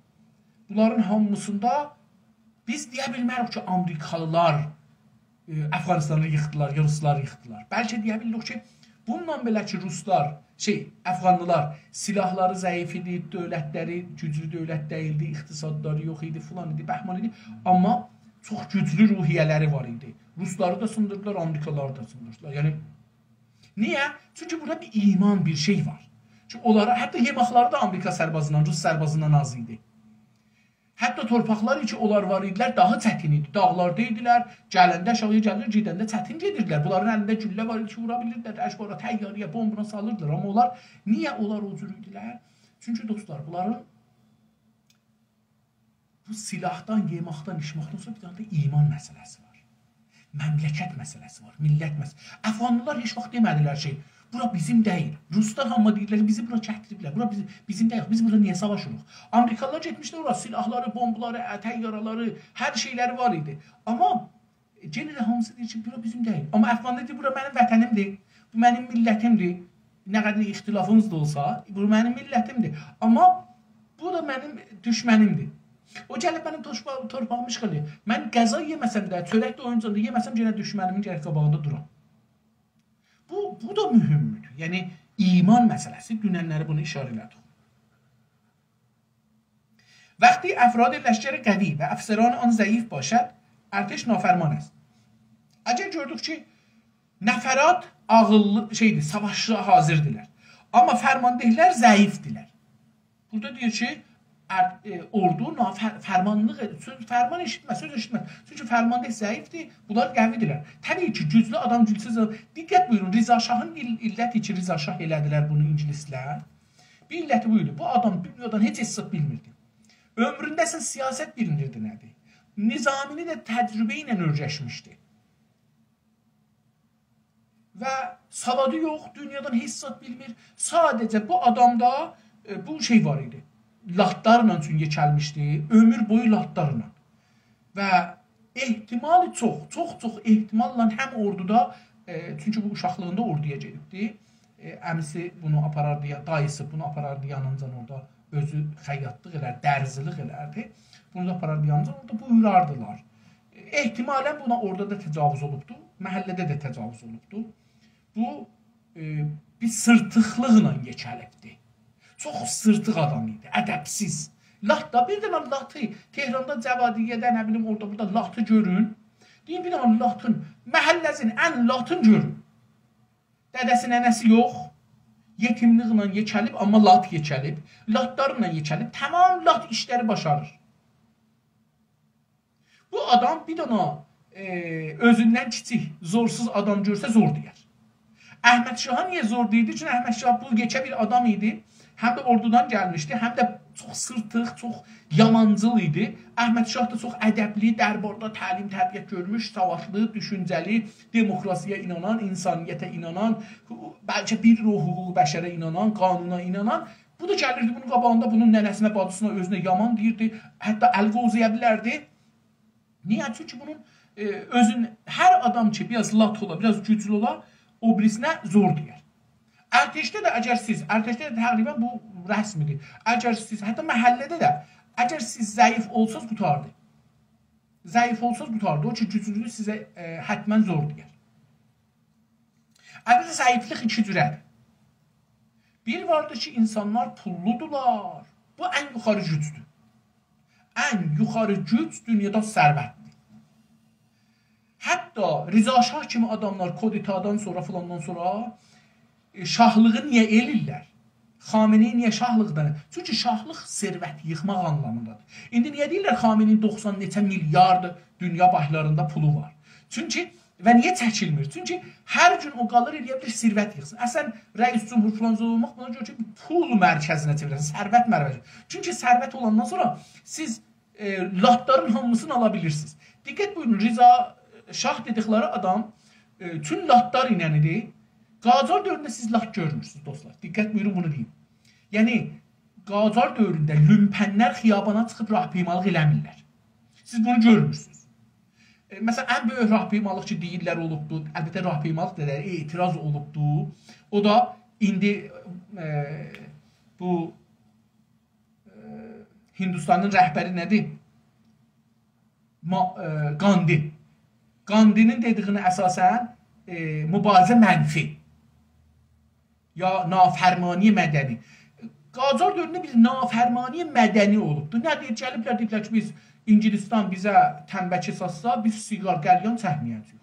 بونلارین هامیسیندا بیز دئیه بیلمه‌ریک کی، آمریکالیلار، ائ، افغانستانی ییخدیلار، یا روسلاری ییخدیلار. بلکه دئیه بیلیریک کی، بونونلا بئله کی، روسلار، شئی، افغانلیلار سلاحلاری ضعیف ایدی، دؤولتلری گوجلو دؤولت دئییلدی، اقتصادلاری یوخ ایدی، فلان ایدی، بهمان ایدی. آمما چوخ گوجلو روحیه‌لری وار ایدی. روسلاری دا سیندیردیلار، آمریکالیلاری دا سیندیردیلار. یعنی، نییه؟ چونکی بورادا بیر ایمان، بیر شئی وار. اونلارا، حتی یئماقلاری دا آمریکا سربازیندان، روس سربازیندان آز ایدی. حتی تورپاقلار کی اونلار وار ایدیلر، داها چتین ایدی. داغلاردا ایدیلر، گلنده آشاغییا گلیردیلر، گئدنده چتین گئدیردیلر. بونلارین الینده گولله وار ایدی کی، وورا بیلیردیلر، اشبارا طیاره‌یه، بومبونا سالیردیلار. آمما اونلار نییه اونلار او جور ایدیلر؟ چونکی دوستلار، بونلارین بو سلاحدان، یئماقدان، ایچماقدان سونرا بیر دنه ده ایمان مسئله‌سی وار. مملکت مسئله‌سی وار، میللت مسئله‌سی. افغانلیلار هئچ واخت دئمه‌دیلر کی، بورا بیزیم دئییل. روسلار آمما دئییرلر کی، بیزی بورا گتیریبلر، بورا بیز، بیزیم دئییل، بیز بورا نییه ساواشیریق؟ آمریکالیلار گئتمیشدی اورا، سلاحلاری، بومبلاری، اه، طیاره‌لری، هر شئیلری وار ایدی. آمما، ائ، یئنه ده هامیسی دئییر کی، بورا بیزیم دئییل. آمما افغانلی دئییر، بورا منیم وطنیمدیر، بو منیم میللتیمدیر. نه قدر اختلافیمیز دا اولسا، بو منیم میللتیمدیر. آمما بو دا منیم دوشمنیمدیر. او گلیب منیم تورپا-، تورپاغیمی اشغال ائدیر. من غذا یئمه‌سم ده، چؤرک ده اویونجان دا یئمه‌سم، یئنه دوشمنیمین گرک قاباغیندا دورام. بو، بو دا مهمدور. یعنی، ایمان مسئله‌سی، دونن‌لری بونو اشاره ائله‌دیک. وقتی افراد لشکر قوی و افسران آن ضعیف باشد، ارتش نافرمان است. اگر گؤردوک کی، نفرات عاغیللی شئیدیر، ساواشا حاضردیلار. آمما فرمانده‌لر ضعیفدیلر. بورادا دئییر کی، ار-، ائ، اوردو نافر-، فرمانلیق ائ-، سؤز، فرمان ائشیتمز، سؤز ائشیتمز. چونکی فرمانده ضعیفدیر، بونلار قوی‌دیرلر. طبیعی کی، گوجلو آدام گوجسوز آدام. دقت بویورون، رضا شاهین ایل-، علتی کی، رضا شاه ائله‌دیلر بونو اینگیلیسلر. بیر علتی بو ایدی. بو آدام دونیادان هئچ، هئچ زاد بیلمیردی. عؤمرونده اصلاً سیاست بیلمیردی نه‌دیر. نظامی‌نی ده تجربه ایله اؤیرشمیشدی. و سوادی یوخ، دونیادان هئچ زاد بیلمیر. ساده‌جه بو آدامدا، ائ، بو شئی وار ایدی. لاتلارلا چون یئکلمیشدی، عؤمور بویو لاتلارلا. و احتمالی چوخ، چوخ، چوخ احتماللا هم اوردودا، ائ، چونکی بو اوشاقلیغیندا اوردویا گئدیبدی. ائ، عمیسی بونو آپاراردی، یا داییسی بونو آپاراردی یانینجان، اورادا اؤزو خیاطلیق ائلر، درزیلیک ائلردی. بونو دا آپاراردی یانینجان، اورادا بویوراردیلار. احتمالاً بونا اورادا دا تجاوز اولوبدو، محله‌ده ده تجاوز اولوبدو. بو، ائ، بیر سیرتیقلیقلا یئکه‌لیبدی. چوخ سیرتیق آدام ایدی، ادبسیز. لات دا، بیر دنه لاتی، تهراندا جوادیه‌ده، نه بیلیم، اورادا بورادا لاتی گؤرون. دئیین، بیر دنه لاتین، محله‌سینین ان لاتین گؤرون. دده‌سی، ننه‌سی یوخ، یئتیملیکله یئکه‌لیب، آمما لات یئکه‌لیب، لاتلارلا یئکه‌لیب، تمام لات ایشلری باشاریر. بو آدام بیر دنه، ائ، اؤزوندن کیچیک، زورسوز آدام گؤرسه زور دئیر. احمد شاها نییه زور دئییردی؟ چونکی احمد شاه بو یئکه بیر آدام ایدی. هم ده اوردودان گلمیشدی، هم ده چوخ سیرتیق، چوخ یامانجیل ایدی. احمد شاه دا چوخ ادبلی، درباردا تعلیم، تربیت گؤرموش، سوادلی، دوشونجه‌لی، دموکراسی‌یه اینانان، انسانیته اینانان، بلکه بیر روح حقوق بشره اینانان، قانونا اینانان. بو دا گلیردی بونون قاباغیندا، بونون ننه‌سینه، باجیسینا، اؤزونه یامان دئییردی. حتی ال قووزایا بیلردی. نییه؟ چونکی بونون، ائ، اؤزون، هر آدام کی، بیر آز لات اولا، بیر آز گوجلو اولا، او بیریسینه زور دئیر. ارتشده ده اگر سیز، ارتشده ده تقریباً بو رسمی‌دیر. اگر سیز، حتی محله‌ده ده، اگر سیز ضعیف اولساز، قوتاردی. ضعیف اولساز، قوتاردی. او کی، گوجلودور، سیزه، ائ، حتماً زور دئیر. البته، ضعیفلیک ایکی جوره‌دیر. بیر واردیر کی، اینسانلار پوللودولار. بو ان یوخاری گوجدور. ان یوخاری گوج دونیادا ثروتدیر. حتی رضا شاه کیمی آداملار کودتادان سونرا، فلاندان سونرا، ائ، شاهلیغی نییه ائله‌ییرلر؟ خامنه‌ای نییه شاهلیقدان؟ چونکی شاهلیق ثروت ییغماق آنلامیندادیر. ایندی نییه دئییرلر خامنه‌ای‌نین دوخسان نئچه میلیارد دونیا بانکلاریندا پولو وار؟ چونکی، و نییه چکیلمیر؟ چونکی هر گون او قالیر، ائله‌یه بیلیر ثروت ییغسین. اصلاً، رئیس جمهور فلان زاد اولماق بونا گؤره کی، پول مرکزینه چئویره‌سین، ثروت مرکزی. چونکی ثروت اولاندان سونرا سیز، ائ، لاتلارین هامیسینی آلا بیلیرسینیز. دقت بویورون، رضا شاه دئدیکلری آدام، ائ، چون لاتلار ایله ایدی. قاجار دؤورونده سیز لات گؤرمورسونوز، دوستلار. دقت بویورون، بونو دئییم. یعنی، قاجار دؤورونده لومپنلر خیابانا چیخیب راهپیمالیق ائله‌میرلر. سیز بونو گؤرمورسونوز. ائ، مثلاً، ان بؤیوک راهپیمالیق کی، دئییرلر اولوبدو، البته، راهپیمالیق دئییرلر، اعتراض اولوبدو. او دا ایندی، ائ، بو، ائ، هیندوستانین رهبری نه‌دیر؟ ما-، ائ، گاندی. گاندی‌نین دئدیگینه اساساً، ائ، مبارزه منفی. یا نافرمانی مدنی. قاجار دؤورونده بیر نافرمانی مدنی اولوبدو. نه دئییر؟ گلیبلر، دئییبلر کی، بیز، انگلستان بیزه تنبکی ساتسا، بیز سیگار، قلیان چکمه‌یه‌جه‌ییک.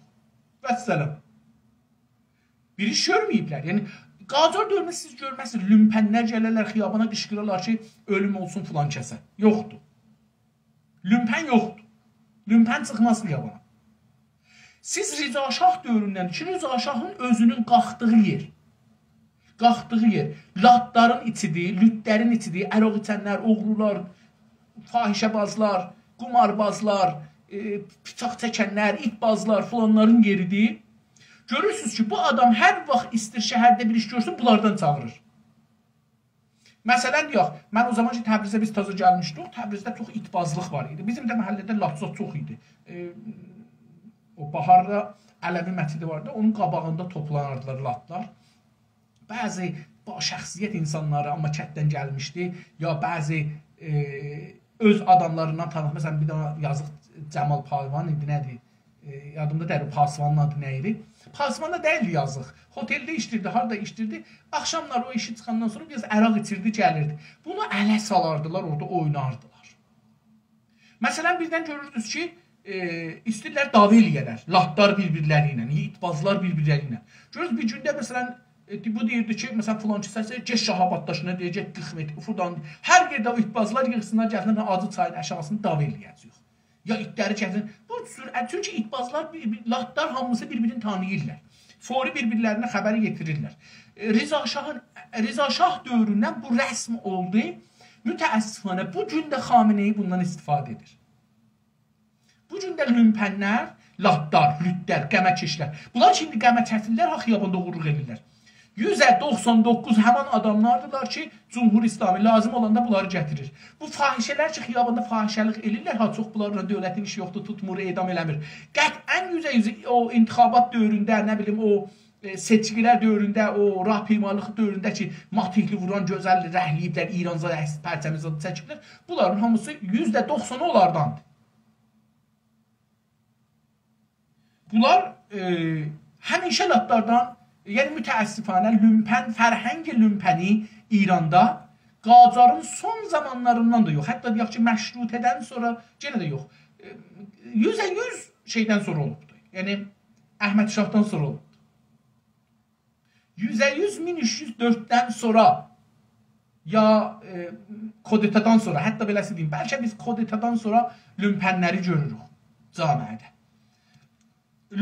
والسلام. بیر ایش گؤرمه‌ییبلر. یعنی، قاجار دؤورونده سیز گؤرمزسینیز، لومپنلر گلرلر خیابانا، قیشقیرارلار کی، «اؤلوم اولسون فلان کسه». یوخدور. لومپن یوخدور. لومپن چیخماز خیابانا. سیز رضا شاه دؤوروندن کی، رضا شاهین اؤزونون قالخدیغی یئر، قالخدیغی یئر لاتلارین ایچیدیر، لوتلرین ایچیدیر، عرق ایچنلر، اوغرولار، فاحشه‌بازلار، قماربازلار، ائ، بیچاق چکنلر، ایت‌بازلار فلانلارین یئریدیر. گؤرورسونوز کی، بو آدام هر واخت ایستیر شهرده بیر ایش گؤرسون، بونلاردان چاغیریر. مثلا، دئیک، من او زامان کی، تبریزه بیز تازا گلمیشدیک، تبریزده چوخ ایت‌بازلیق وار ایدی. بیزیم ده محله‌ده لات-زات چوخ ایدی. ائ، او باهاردا علوی مسجدی واردی، اونون قاباغیندا توپلاناردیلار لاتلار. بعضی با شخصیت اینسانلاری، آمما کتدن گلمیشدی، یا بعضی، ائ، اؤز آداملاریندان تانیدیق. مثلا، بیر دنه یازیق جمال پالوان ایدی، نه‌دیر؟ ائ، یادیمدا دئییل، او پاسوانین آدی نه ایدی؟ پاسوان دا دئییلدی یازیق. هتلده ایشله‌ییردی، هاردا ایشله‌ییردی. آخشاملار او ایشی چیخاندان سونرا بیر آز عرق ایچیردی، گلیردی. بونو اله سالاردیلار، اورادا اویناردیلار. مثلا، بیردن گؤروردونوز کی، ائ، ایسته‌ییرلر دعوا ائله‌یه‌لر. لاتلار بیر-بیرلری ایله، ایت‌بازلار بیر-بیرلری ایله. گؤرورسونوز، بیر گونده، مثلا، ائ، بو دئییردی کی، مثلا، فلان کسه، «گئت شاه‌آباددا شونا دئیه، گئت قیرخ متر، فوردان.» هر یئرده او ایت‌بازلار ییغیشسینلار، گلسینلر، «آجی چایین آشاغیسیندا دعوا ائله‌یه‌جه‌ییک.» یا ایتلری گتیرین. بو سرعت، چونکی ایت‌بازلار، بیر-، بیر-، لاتلار هامیسی بیر-بیرینی تانیییرلار. فوری بیر-بیرلرینه خبری یئتیریرلر. ائ، رضا شاهین، رضا شاه دؤوروندن بو رسم اولدو. متأسفانه بو گون ده خامنه‌ای بوندان استفاده ائدیر. بو گون ده لومپنلر، لاتلار، لوتلر، قمه‌کشلر. بونلار کی، ایندی قمه کسیرلر، ها، خیاباندا اوغورلوق ائدیرلر. یوزده دوخسان دوققوز همان آداملاردیلار کی، جمهوری اسلامی لازیم اولاندا بونلاری گتیریر. بو فاحشه‌لر کی، خیاباندا فاحشه‌لیک ائله‌ییرلر، ها، چوخ بونلارلا دؤولتین ایشی یوخدور، توتمور، اعدام ائله‌میر. قطعا یوزده یوز او انتخابات دؤورونده، نه بیلیم، او، ائ، سئچکیلر دؤورونده، او راهپیمالیق دؤورونده کی، ماتیکلی ووران، گؤزل رنگله‌ییبلر، ایران زاد عکس، پرچمی زاد چکیبلر. بونلارین هامیسی یوزده دوخسانی اونلارداندیر. بونلار، ائ، همیشه لاتلاردان، یعنی متأسفانه لومپن، فرهنگ لومپنی ایراندا قاجارین سون زامانلاریندان دا یوخ. حتی دئیک کی، مشروطه‌دن سونرا، یئنه ده یوخ. ائ، یوزده یوز شئیدن سونرا اولوبدور. یعنی احمد شاهدان سونرا اولوبدور. یوزده یوز، مین اوچ یوز دؤرددن سونرا، یا، ائ، کودتادان سونرا، حتی بئله‌سی دئییم، بلکه بیز کودتادان سونرا لومپنلری گؤروروک جامعه‌ده.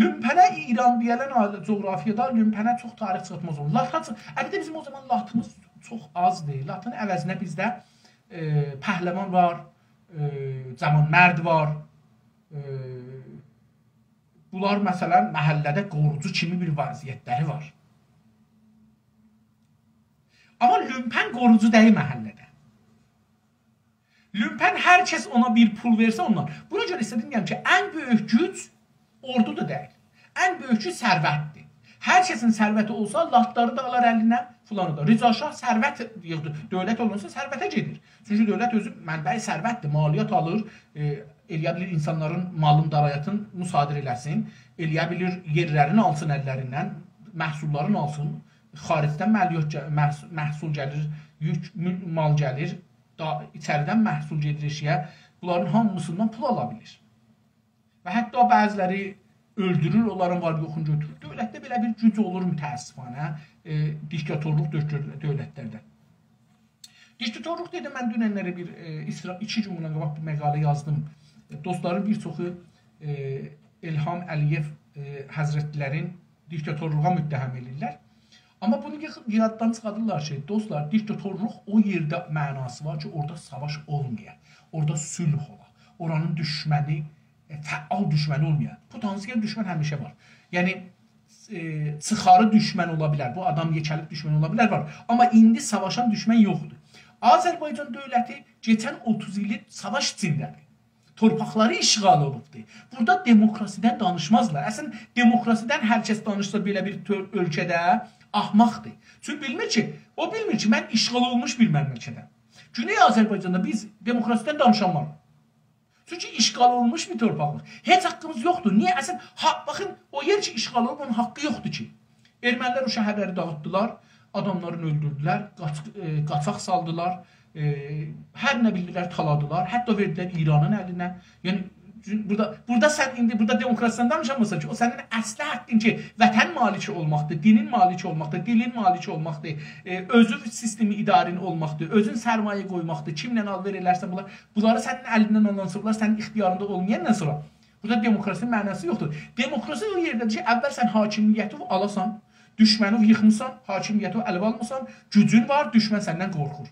لومپنه ایران دئیه‌لن حال-، جغرافیادا لومپنه چوخ تاریخ چیخارتماز اولور. لاتا چیخ-، البته بیزیم او زامان لاتیمیز چوخ آزدیر. لاتین عوضینه بیزده، ائ، پهلوان وار، ائ، جوانمرد وار، ائ، بونلار، مثلا، محله‌ده قوروجو کیمی بیر وضعیتلری وار. آمما لومپن قوروجو دئییل محله‌ده. لومپن هر کس اونا بیر پول وئرسه، اوندان. بونا گؤره ایسته‌دیم دئیم کی، ان بؤیوک گوج اوردو دا دئییل. ان بؤیوک گوج ثروتدیر. هر کسین ثروتی اولسا، لاتلاری دا آلار الینه، فلانی دا. رضا شاه ثروت ییغدی. دؤولت اولماسا، ثروته گئدیر. چونکی دؤولت اؤزو منبع ثروتدیر، مالیات آلیر، ائ، ائله‌یه بیلیر اینسانلارین مالین، دارایاتین مصادره ائله‌سین، ائله‌یه بیلیر یئرلرین آلسین اللریندن، محصوللارین آلسین، خارجدن مالیات گه-، محص-، محصول گلیر، یوک، مول-، مال گلیر، دا، ایچریدن محصول گئدیر ائشیگه، بونلارین هامیسیندان پول آلا بیلیر. و حتی بعضیلری اؤلدورور، اونلارین وار یوخونو گؤتورور. دؤولتده بئله بیر گوج اولور متأسفانه، ائ، دیکتاتورلوق دؤ-، دؤولتلرده. دیکتاتورلوق دئدیم، من دوننلری بیر، ائ، ایسرا-، ایکی گون بوندان قاباق بیر مقاله یازدیم. ائ، دوستلارین بیر چوخو، ائ، الهام علی‌یئو، ائ، حضرتلرین دیکتاتورلوغا متهم ائدیرلر. آمما بونو ییغ-، یاددان چیخاردیرلار کی، دوستلار، دیکتاتورلوق او یئرده معناسی وار کی، اورادا ساواش اولمایا، اورادا صلح اولا، اورانین دوشمنی، ائ، فعال دوشمنی اولمایا. پتانسیل دوشمن همیشه وار. یعنی، ائ، چیخاری دوشمن اولا بیلر، بو آدام یئکه‌لیک دوشمن اولا بیلر، وار. آمما ایندی ساواشان دوشمن یوخدور. آذربایجان دؤولتی کئچن اوتوز ایلی ساواش ایچینده‌دیر. تورپاقلاری اشغال اولوبدور. بورادا دموکراسیدن دانیشمازلار. اصلینده دموکراسیدن هر کس دانیشسا بئله بیر تؤ-، اؤلکه‌ده احمقدیر. چونکی بیلمیر کی، او بیلمیر کی، من اشغال اولموش بیر مملکتم. گونئی آذربایجاندا بیز دموکراسیدن دانیشانماریق. چونکی اشغال اولموش بیر تورپاقدیر. هئچ حاققیمیز یوخدور. نییه؟ اصلینده، ها، باخین، او یئر کی، اشغال اولوب، اونون حاققی یوخدور کی. ارمنی‌لر او شهرلری داغیتدیلار، آداملارین اؤلدوردولر، قاچ-، ائ، قاچاق سالدیلار، ائ، هر نه بیلدیلر، تالادیلار، حتی وئردیلر ایرانین الینه. یعنی، بورادا، بورادا سن ایندی، بورادا دموکراسیادان دانیشامیرسان کی، او سنین اصلی حاققین کی، وطن مالیکی اولماقدیر، دینین مالیکی اولماقدیر، دیلین مالیکی اولماقدیر، ائ، اؤزون سیستمی اداره‌نین اولماقدیر، اؤزون سرمایه قویماقدیر، کیمله آلوئر ائلرسن بونلار، بونلاری سنین الیندن آلاندان سونرا، بونلار سنین اختیاریندا اولمایاندان سونرا بورادا دموکراسی‌نین معناسی یوخدور. دموکراسی او یئرده‌دیر کی، اول سن حاکمیتی آلاسان، دوشمنی ییخمیسان، حاکمیتی اله آلمیسان، گوجون وار، دوشمن سندن قورخور.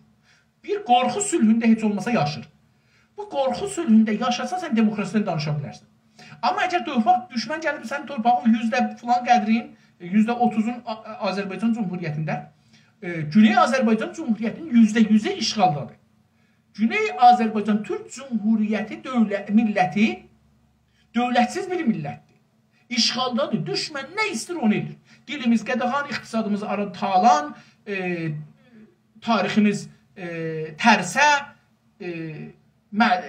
بیر قورخو صلحونده هئچ اولماسا یاشیر. بو قورخو صلحونده یاشاسان، سن دموکراسیادان دانیشا بیلرسن. آمما اگر تورپاق، دوشمن گلیب سنین تورپاغین یوزده فلان قدرین، یوزده اوتوزون آ-، آ-، آذربایجان جمهوریتینده، ائ، گونئی آذربایجان جمهوریتینین یوزده یوزو اشغالدادیر. گونئی آذربایجان تورک جمهوریتی دؤولت، میللتی دؤولتسیز بیر میللتدیر. اشغالدادیر. دوشمن نه ایسته‌ییر، اونو ائدیر. دیلیمیز قاداغان، اقتصادیمیز آرا تالان، ائ، تاریخیمیز، ائ، ترسه، ائ، مه-، ائ،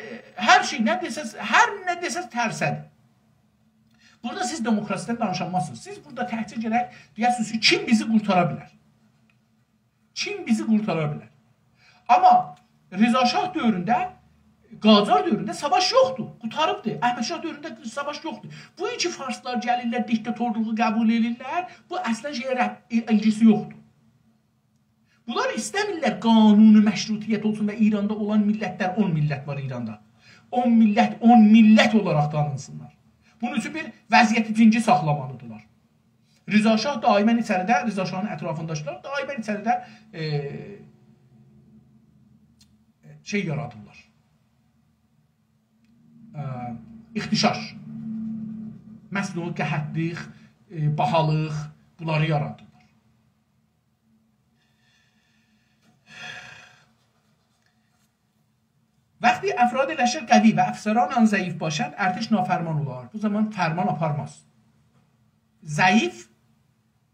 هر شئی، نه دئسز، هر نه دئسز ترسه‌دیر. بورادا سیز دموکراسیادان دانیشانمازسینیز. سیز بورادا تکجه گرک دئیه‌سینیز کی، کیم بیزی قورتارا بیلر؟ کیم بیزی قورتارا بیلر؟ آمما رضا شاه دؤورونده، قاجار دؤورونده ساواش یوخدور، قوتاریبدیر. احمد شاه دؤورونده ساواش یوخدور. بو کی فارسلار گلیرلر، دیکتاتورلوغو قبول ائدیرلر، بو اصلا شئیه رب-، ائ، ایلگیسی یوخدور. بونلار ایسته‌میرلر قانون مشروطیت اولسون و ایراندا اولان میللتلر، اون میللت وار ایراندا. اون میللت، اون میللت اولاراق تانینسینلار. بونون اوچون بیر وضعیت جنگی ساخلامالیدیرلار. رضا شاه دائما ایچریده، رضا شاهین اطرافینداکیلار دائما ایچریده، ائ، شئی یارادیرلار. ائ، اغتشاش. مصنوعی قحطلیک، ائ، باهالیق، بونلاری یارادیرلار. وقتی افراد لشکر قوی و افسران آن ضعیف باشند، ارتش نافرمان اولار. بو زامان فرمان آپارماز. ضعیف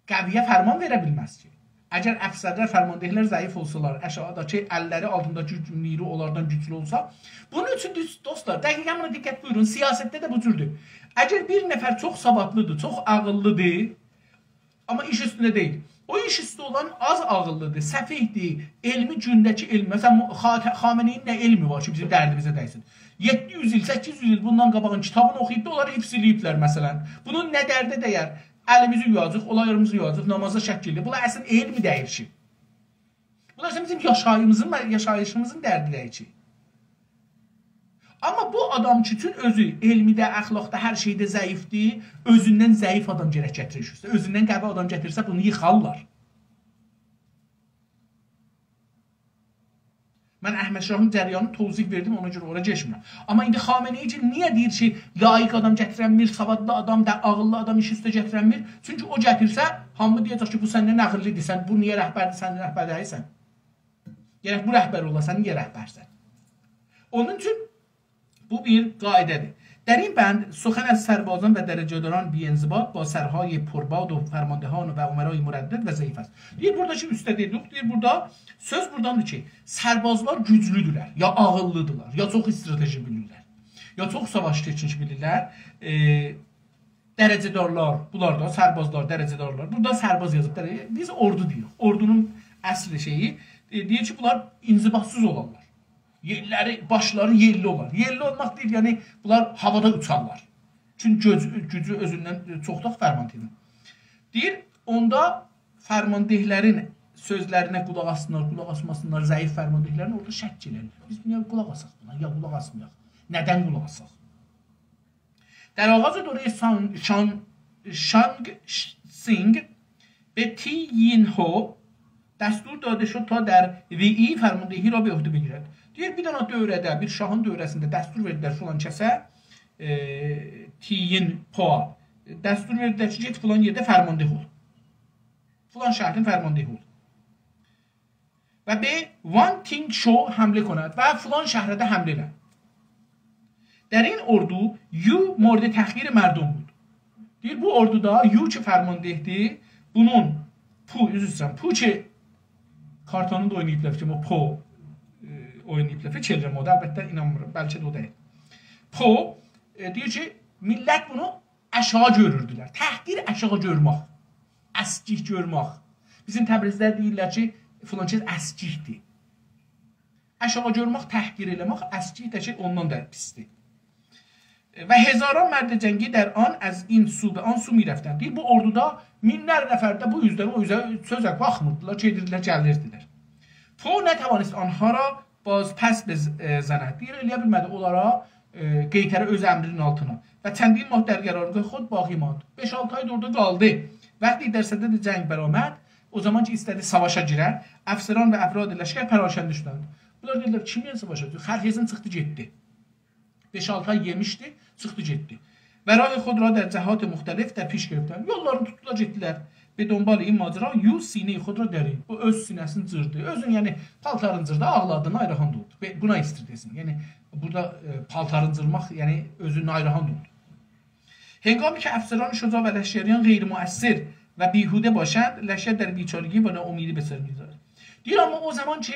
قوی‌یه فرمان وئره بیلمز کی. اگر افسرلر، فرماندهلر ضعیف اولسالار، آشاغیداکی اللری، آلتینداکی نیرو اونلاردان گوجلو اولسا، بونون اوچون دوز-، دوستلار، دقیقا بونا دقت بویورون، سیاستده ده بو جوردور. اگر بیر نفر چوخ سوادلیدیر، چوخ عاغیللیدیر، آمما ایش اوستونده دئییل. او ایش اوستو اولان آز عاغیللیدیر، سفیهدیر، علمی گونده‌کی علم. مثلا، خا-، خامنه‌ای‌نین نه علمی وار کی، بیزیم دردیمیزه دیسین؟ یئددی یوز ایل، سککیز یوز ایل بوندان قاباغین کیتابینی اوخویوبدو، اونلاری حفظ ائله‌ییبلر، مثلا. بونون نه درده دیر؟ الیمیزی یویاجاق، اولارینیمیزی یویاجاق، نامازا شک ائله‌ییر. بونلار اصلا علم دئییل کی. بونلار اصلا بیزیم یاشاییشیمیزین، یاشاییشیمیزین دردی دئییل کی. آمما بو آدام کی، چون اؤزو علمیده، اخلاقدا، هر شئیده ضعیفدیر، اؤزوندن ضعیف آدام گرک گتیره ایش اوسته. اؤزوندن قوی آدام گتیرسه، بونو ییخارلار. من احمد شاهین جریانینی توضیح وئردیم، اونا گؤره اورا کئچمیرم. آمما ایندی خامنه‌ای کی، نییه دئییر کی، لایق آدام گتیرنمیر، سوادلی آدام دا، عاغیللی آدام ایش اوسته گتیرنمیر؟ چونکی او گتیرسه، هامی دئیه‌جک کی، بو سندن عاغیللیدیر، سن بو نییه رهبردیر، سن رهبر دئییلسن. گرک بو رهبر اولا، سن نییه رهبرسن؟ اونون اوچون بو بیر قاعده‌دیر. در این بند سخن از سربازان و درجه‌داران بی‌انضباط با سرهای پرباد و فرماندهان و امرای مردد و ضعیف است. دئییر، بورادا کی، اوسته دئدیک، دئییر، بورادا سؤز بورادان‌دیر کی، سربازلار گوجلودورلر، یا عاغیللیدیرلار، یا چوخ استراتژی بیلیرلر، یا چوخ ساواش تکنیک بیلیرلر. ائ، درجه‌دارلار، بونلار دا سربازلار، درجه‌دارلار. بورادا سرباز یازیب، درجه-، بیز اوردو دئییریک. اوردونون اصل شئیی، ائ، دئییر کی، بونلار انضباط‌سیز اولارلار. یئللری، باشلاری یئللی اولار. یئللی اولماق دئییل، یعنی بونلار هاوادا اوچارلار. چونکی گوج-، گوجو اؤزوندن، ائ، چوخ دا فرمانده‌نین. دئییر، اوندا فرماندهلرین سؤزلرینه قولاق آسسینلار، قولاق آسماسینلار، ضعیف فرماندهلرین، اورادا شک ائلرلر. بیز نییه قولاق آساق بونا، یا قولاق آسمایاق؟ ندن قولاق آساق؟ در آغاز دورهٔ سان-، شان-، شانگ سینگ به تی یین هو دستور داده شد تا در وی‌ای فرماندهی را به عهده بگیرد. دئییر، بیر دنه دوره‌ده، بیر شاهین دوره‌سینده دستور وئردیلر فلان کسه، ائ، تی یین هو، دستور وئردیلر کی، گئت فلان یئرده فرمانده اول. فلان شهرین فرماندهی اول. و به وان تینگ شو حمله کند و فلان شهره ده حمله ائله. در این اردو یو مورد تحقیر مردم بود. دئییر، بو اوردودا یو کی فرماندهدیر، بونون پو، عذر ایسته‌ییرم، پو کی کارتونو دا اویناییبلار کی، او پو، ائ، اویناییبلار. فیکیر ائدیرم او دا، البته اینانمیرام، بلکه ده او دئییل. پو، ائ، دئییر کی، میللت بونو آشاغی گؤروردولر. تحقیر، آشاغی گؤرمک. اسکیک گؤرمک. بیزیم تبریزده دئییرلر کی، فلان کس اسکیکدیر. آشاغی گؤرمک، تحقیر ائله‌مک، اسکیک ده کی، اوندان دا پیسدیر. و هزاران مرد جنگی در آن از این سو به آن سو می‌رفتند. دئییر، بو اوردودا مینلر نفر ده بو اوزدن او اوزه، سؤزه باخمیردیلار، گئدیردیلر، گلیردیلر. فو نتوانست آنها را باز پس بز-، اه، زند. دئییر، ائلیه بیلمه‌دی اونلارا، اه، قئیتره اؤز امرینین آلتینا. و چندین ماه در قرارگاه خود باقی ماند. بئش-آلتی آی دا اورادا قالدی. وقتی در صدد جنگ برآمد، او زامان کی ایسته‌دی ساواشا گیره، افسران و افراد لشکر پراکنده شدند. بونلار دئدیلر، کیمینله ساواشاجاق؟ هر کسین چیخدی گئتدی. بئش-آلتی آی یئمیشدی، چیخدی گئتدی. و راه خود را در جهات مختلف در پیش گرفتند. یوللارینی توتدولار، گئتدیلر. به دنبال این ماجرا یو سینهٔ خود را درید. بو اؤز سینه‌سینی جیردی. اؤزون، یعنی، پالتارینی جیردی، آغلادی، ناراحت اولدو. بئ-، بونا ایستیر دئسین. یعنی، بورادا، ائ، پالتارینی جیرماق، یعنی، اؤزو ناراحت اولدو. هنگامی که افسران شجاع و لشکریان غیر مؤثر و بیهوده باشند، لشکر در بیچارگی و ناامیدی به سر می‌گذرد. دئییر، آمما او زامان کی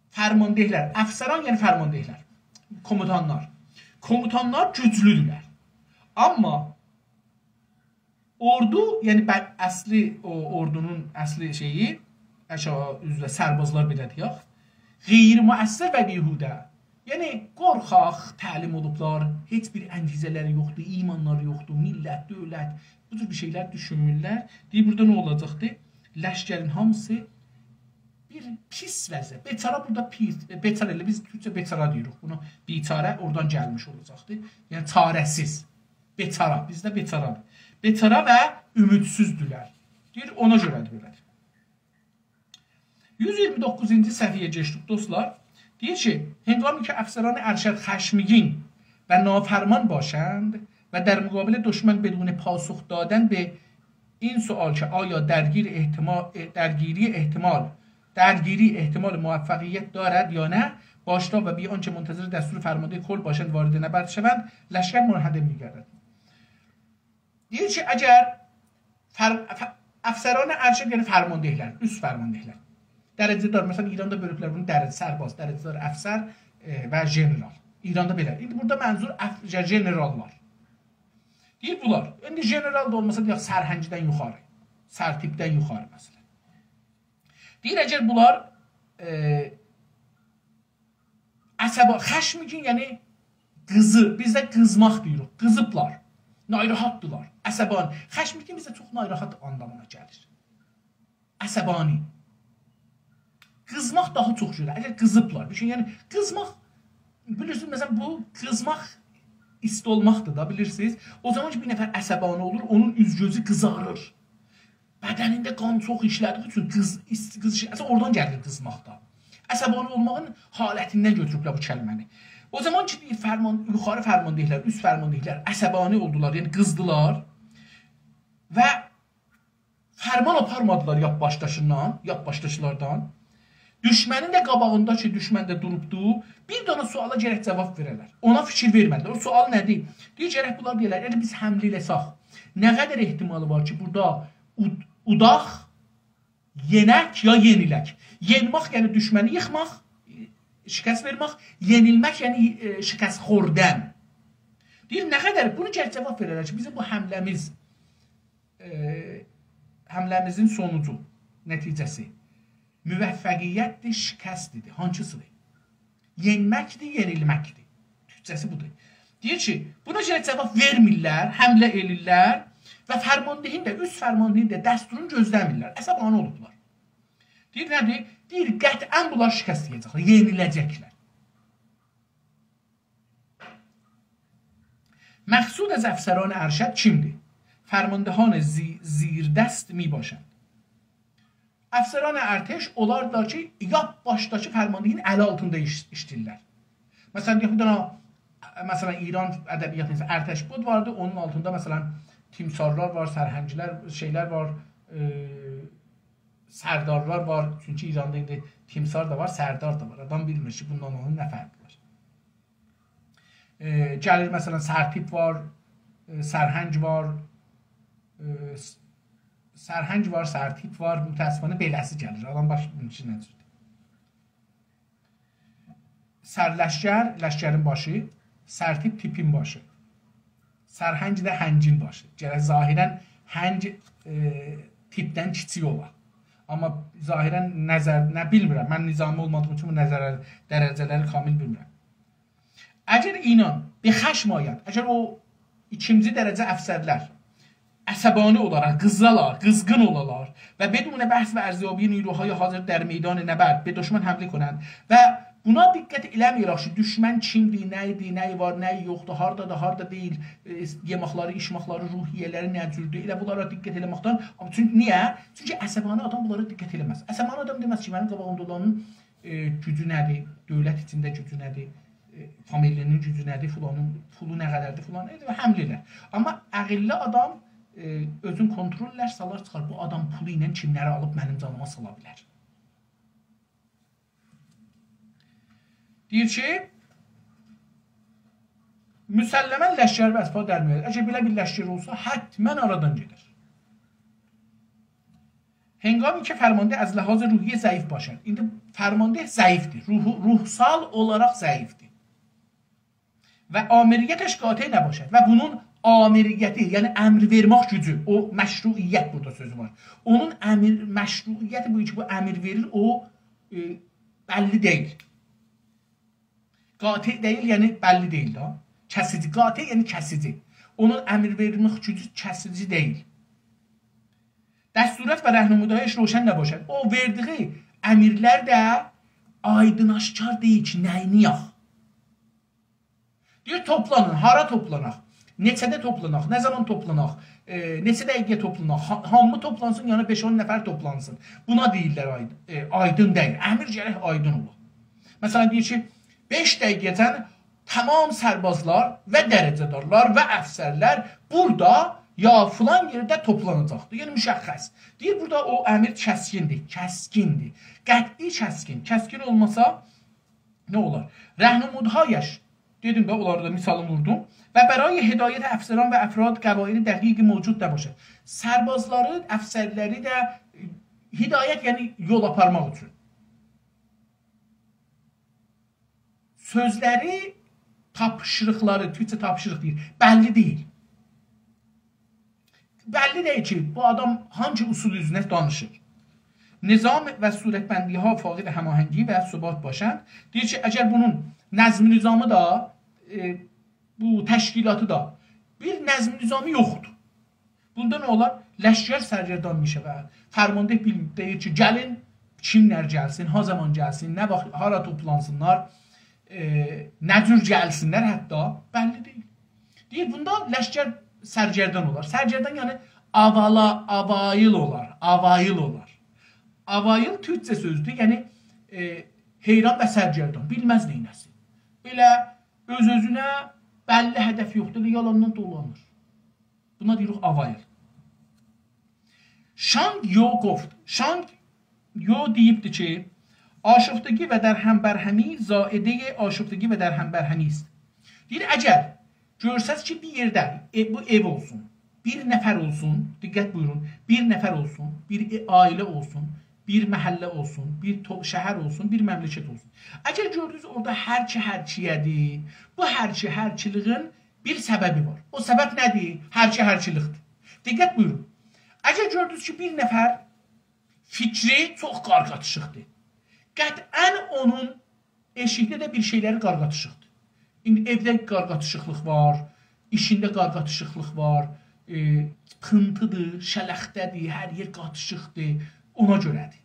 فرماندهلر، افسران، یعنی فرماندهلر، کوموتانلار. کوموتانلار گوجلودولر. آمما اوردو، یعنی بر-، اصلی، او اوردونون اصلی شئیی، اشا-، اوزره سربازلار بئله دئیک، غیر مؤثر و بیهوده. یعنی قورخاق تعلیم اولوبلار، هئچ بیر انگیزه‌لری یوخدور، ایمانلاری یوخدور، میللت، دؤولت، بو جور بیر شئیلر دوشونمورلر. دئییر، بورادا نه اولاجاقدی؟ لشکرین هامیسی بیر پیس وضعیت. بیچاره بورادا پیس، بیچاره ائله بیز تورکجه بیچاره دئییریک. بونو بیچاره اورادان گلمیش اولاجاقدی. یعنی چاره‌سیز. بیچاره، بیزده بیچاره. بیچاره و امیدسیزدیلر. دئییر، اونا گؤره‌دیر بئله‌دیر. یوز ایگیرمی دوققوزونجو صفحه‌یه کئچدیک، دوستلار. دئییر کی، هنگامی که افسران ارشد خشمگین و نافرمان باشند و در مقابل دشمن بدون پاسخ دادن به این سؤال که آیا درگیر احتما-، درگیری احتمال، درگیری احتمال موفقیت دارد یا نه، باشتا و بی آنکه منتظر دستور فرمانده کل باشند وارد نبرد شوند، لشکر منهدم می‌گردد. دئییر کی، اگر فر-، ف-، افسران ارشد، یعنی فرماندهلر، اوست فرماندهلر، درجه‌دار، مثلا، ایراندا بؤلوبلر بونو درجه، سرباز، درجه‌دار افسر، ائ، و ژنرال. ایراندا بئله. ایندی بورادا منظور اف-، ژ-، ژنراللار. دئییر بونلار. ایندی ژنرال دا اولماسا، دئیک، سرهنگدن یوخاری، سرتیپدن یوخاری، مثلا. دئییر، اگر بونلار، ائ، عصبا-، خشمگین، یعنی قیزی، بیزده قیزماق دئییریک، قیزیبلار، ناراحتدیلار، عصبانی. خشمگین بیزده چوخ ناراحت آنلامینا گلیر. عصبانی. قیزماق داها چوخ گؤرور. اگر قیزیبلار، دوشون، یعنی قیزماق، بیلیرسینیز، مثلا، بو قیزماق ایستی اولماقدیر دا، بیلیرسینیز. او زامان کی بیر نفر عصبانی اولور، اونون اوز-گؤزو قیزاریر. بدنینده قان چوخ ایشله‌دیگی اوچون قیز، ایستی، قیز ایشی، اصلا اورادان گلیر قیزماق دا. عصبانی اولماغین حالتیندن گؤتوروبلر بو کلمه‌نی. او زامان کی دئییر فرمان، یوخاری فرماندهلر، اوست فرماندهلر عصبانی اولدولار، یعنی قیزدیلار و فرمان آپارمادیلار یاپ‌باشداشیندان، یاپ‌باشداشلاردان. دوشمنین ده قاباغیندا کی دوشمن ده دوروبدو، بیر دنه سؤالا گرک جاواب وئره‌لر. اونا فیکیر وئرمه‌دیلر. او سؤال نه‌دیر؟ دئییر، گرک بونلار دئیه‌لر، اگر بیز حمله ائله‌سک، نه قدر احتمالی وار کی بورادا اود-، اوداق، یئنک یا یئنیلک؟ یئنمک، یعنی دوشمنی ییخماق، شکست وئرمک. یئنیلمک، یعنی، ائ، شکست خوردن. دئییر، نه قدر؟ بونو گرک جاواب وئره‌لر کی بیزیم بو حمله‌میز، ائ، حمله‌میزین سونوجو، نتیجه‌سی موفقیتدیر، شکستدیر؟ هانسیسیدیر؟ یئنمکدیر، یئنیلمکدیر؟ تورکجه‌سی بودور. دئییر کی بونا گرک جاواب وئرمیرلر، حمله ائلیرلر و فرماندهین ده، اوست فرماندهین ده دستورونو گؤزله‌میرلر. عصبانی اولوبلار. دئییر، نه‌دیر؟ دئییر، قطعا بونلار شکست یئیه‌جکلر، یئنیله‌جکلر. مقصود از افسران ارشد کیمدیر؟ فرماندهان زی-، زیردست می‌باشند. افسران ارتش، اونلار دا کی یاپ‌باشداکی فرماندهین الی آلتیندا ایش-، ایشله‌ییرلر. مثلا دئیک، بیر دنه، مثلا ایران ادبیاتی، ارتش بود واردی، اونون آلتیندا مثلا تیمسارلار وار، سرهنگلر، شئیلر وار، ائ، سردارلار وار. چونکی ایراندا ایندی تیمسار دا وار، سردار دا وار. آدام بیلمیر کی بونونلا اونون نه فرقی وار. ائ، گلیر، مثلا، سرتیپ وار، ائ، سرهنگ وار، ائ، س-، سرهنگ وار، سرتیپ وار. متأسفانه بئله‌سی گلیر. آدام باشا دوشمور نئجه. سرلشکر، لشکرین باشی، سرتیپ تیپین باشی. سرهنگ ده هنگین باشی. گرک ظاهرا هنگ، ائ، تیپدن کیچیک اولا. آمما ظاهرا نظر، نه بیلمیرم. من نظامی اولمادیغیم اوچون بو نظر، درجه‌لری کامل بیلمیرم. اگر اینان به خشم آید، اگر او ایکینجی درجه افسرلر عصبانی اولاراق، قیزالار، قیزغین اولالار و بدون بحث و ارزیابی نیروهای حاضر در میدان نبرد به دشمن حمله کنند و بونا دقت ائله‌مه‌یه‌رک کی، دوشمن کیمدیر، نه ایدی، نه وار، نه یوخدور، هاردادیر، هاردا دئییل، ائ، یئماقلاری، ایچماقلاری، روحیه‌لری نه جوردور، ائله بونلارا دقت ائله‌مکدن، آمما چون، نییه؟ چونکی عصبانی آدام بونلارا دقت ائله‌مز. عصبانی آدام دئمز کی، منیم قاباغیمدا اولانین، ائ، گوجو نه‌دیر، دؤولت ایچینده گوجو نه‌دیر، ائ، فامیلی‌نین گوجو نه‌دیر، فلانین پولو نه قدردیر، فلان، ائ، حمله ائلر. آمما عقللی آدام، ائ، اؤزون کنترل ائلر، سالار چیخار، بو آدام پولو ایله کیملری آلیب منیم جانیما سالا بیلر. دئییر کی، مسلماً لشکر و اسب‌ها در می‌آید. اگر بئله بیر لشکر اولسا، حتماً آرادان گئدر. هنگامی که فرمانده از لحاظ روحی ضعیف باشد. ایندی فرمانده ضعیفدیر. روح، روحسال اولاراق ضعیفدیر. و آمریتش قاطع نباشد. و بونون آمریتی، یعنی امر وئرمک گوجو، او مشروعیت بورادا سؤزو وار. اونون امر، مشروعیتی بو کی، بو امر وئریر، او، ائ، بللی دئییل. قاطع دئییل، یعنی بللی دئییل ده. کسیجی، قاطع یعنی کسیجی. اونون امر وئرمک گوجو کسیجی دئییل. دستورات و راهنمودهایش روشن نباشد. او وئردیگی امرلر ده آیدین آشکار دئییل کی، نه‌یینی یاخ. دئییر، توپلانین، هارا توپلاناق، نئچه‌ده توپلاناق، نه زامان توپلاناق، ائ، نئچه دقیقه توپلاناق، ها-، هامی توپلانسین، یعنی بئش-اون نفر توپلانسین. بونا دئییرلر آید-، ائ، آیدین دئییل. امر گرک آیدین اولا. مثلاً، دئییر کی، بئش دقیقه‌دن تمام سربازلار و درجه‌دارلار و افسرلر بورادا یا فلان یئرده توپلاناجاقدیر. یعنی مشخص. دئییر، بورادا او امر کسکیندیر، کسکیندیر. قطعی کسکین. کسکین اولماسا، نه اولار؟ راهنمودهایش، دئدیم ده، اونلاری دا مثالینی ووردوم. و برای هدایت افسران و افراد قواعد دقیقی موجود نباشد. سربازلاری، افسرلری ده، ائ، هدایت، یعنی یول آپارماق اوچون. سؤزلری، تاپشیریقلاری، تورکجه تاپشیریق دئییر، بللی دئییل. بللی دئییل کی، بو آدام هانگی اصول اوزره دانیشیر. نظام و صورتبندی‌ها فاقد هماهنگی و ثبات باشند. دئییر کی، اگر بونون نظم نظامی دا، ائ، بو تشکیلاتی دا بیر نظم نظامی یوخدور. بوندا نه اولار؟ لشکر سرگردان می‌شود. فرمانده بیل-، دئییر کی، گلین، کیملر گلسین، ها زامان گلسین، نه واخت، هارا توپلانسینلار، ائ، نه جور گلسینلر حتی بللی دئییل. دئییر، بوندا لشکر سرگردان اولار. سرگردان یعنی آوالا، آوایل اولار، آوایل اولار. آوایل تورکجه سؤزدور، یعنی، ائ، حیران و سرگردان، بیلمز نئینه‌سین. بئله اؤز-اؤزونه بللی هدف یوخدور، ائله یالاندان دولانیر. بونا دئییریک آوایل. شانگ یو گفت. شانگ یو دئییبدی کی، آشفتگی و درهم‌برهمی زائدهٔ آشفتگی و درهم‌برهمی است. دئییر، اگر گؤرسز کی، بیر یئرده، ائ، بو ائو اولسون، بیر نفر اولسون، دقت بویورون، بیر نفر اولسون، بیر ائ-، عائله اولسون، بیر محله اولسون، بیر تو-، شهر اولسون، بیر مملکت اولسون. اگر گؤردونوز، اورادا هر کی هر کییه‌دیر، بو هر کی هر کیلیگین بیر سببی وار. او سبب نه‌دیر؟ هر کی هر کیلیکدیر. دقت بویورون. اگر گؤردونوز کی، بیر نفر فیکری چوخ قارقاتیشیقدیر، قطعاً اونون ائشیکده ده بیر شئیلری قارقاتیشیقدیر. ایندی ائوده قارقاتیشیقلیق وار، ایشینده قارقاتیشیقلیق وار، ائ، پینتیدیر، شلخته‌دیر، هر یئر قاتیشیقدیر، اونا گؤره‌دیر.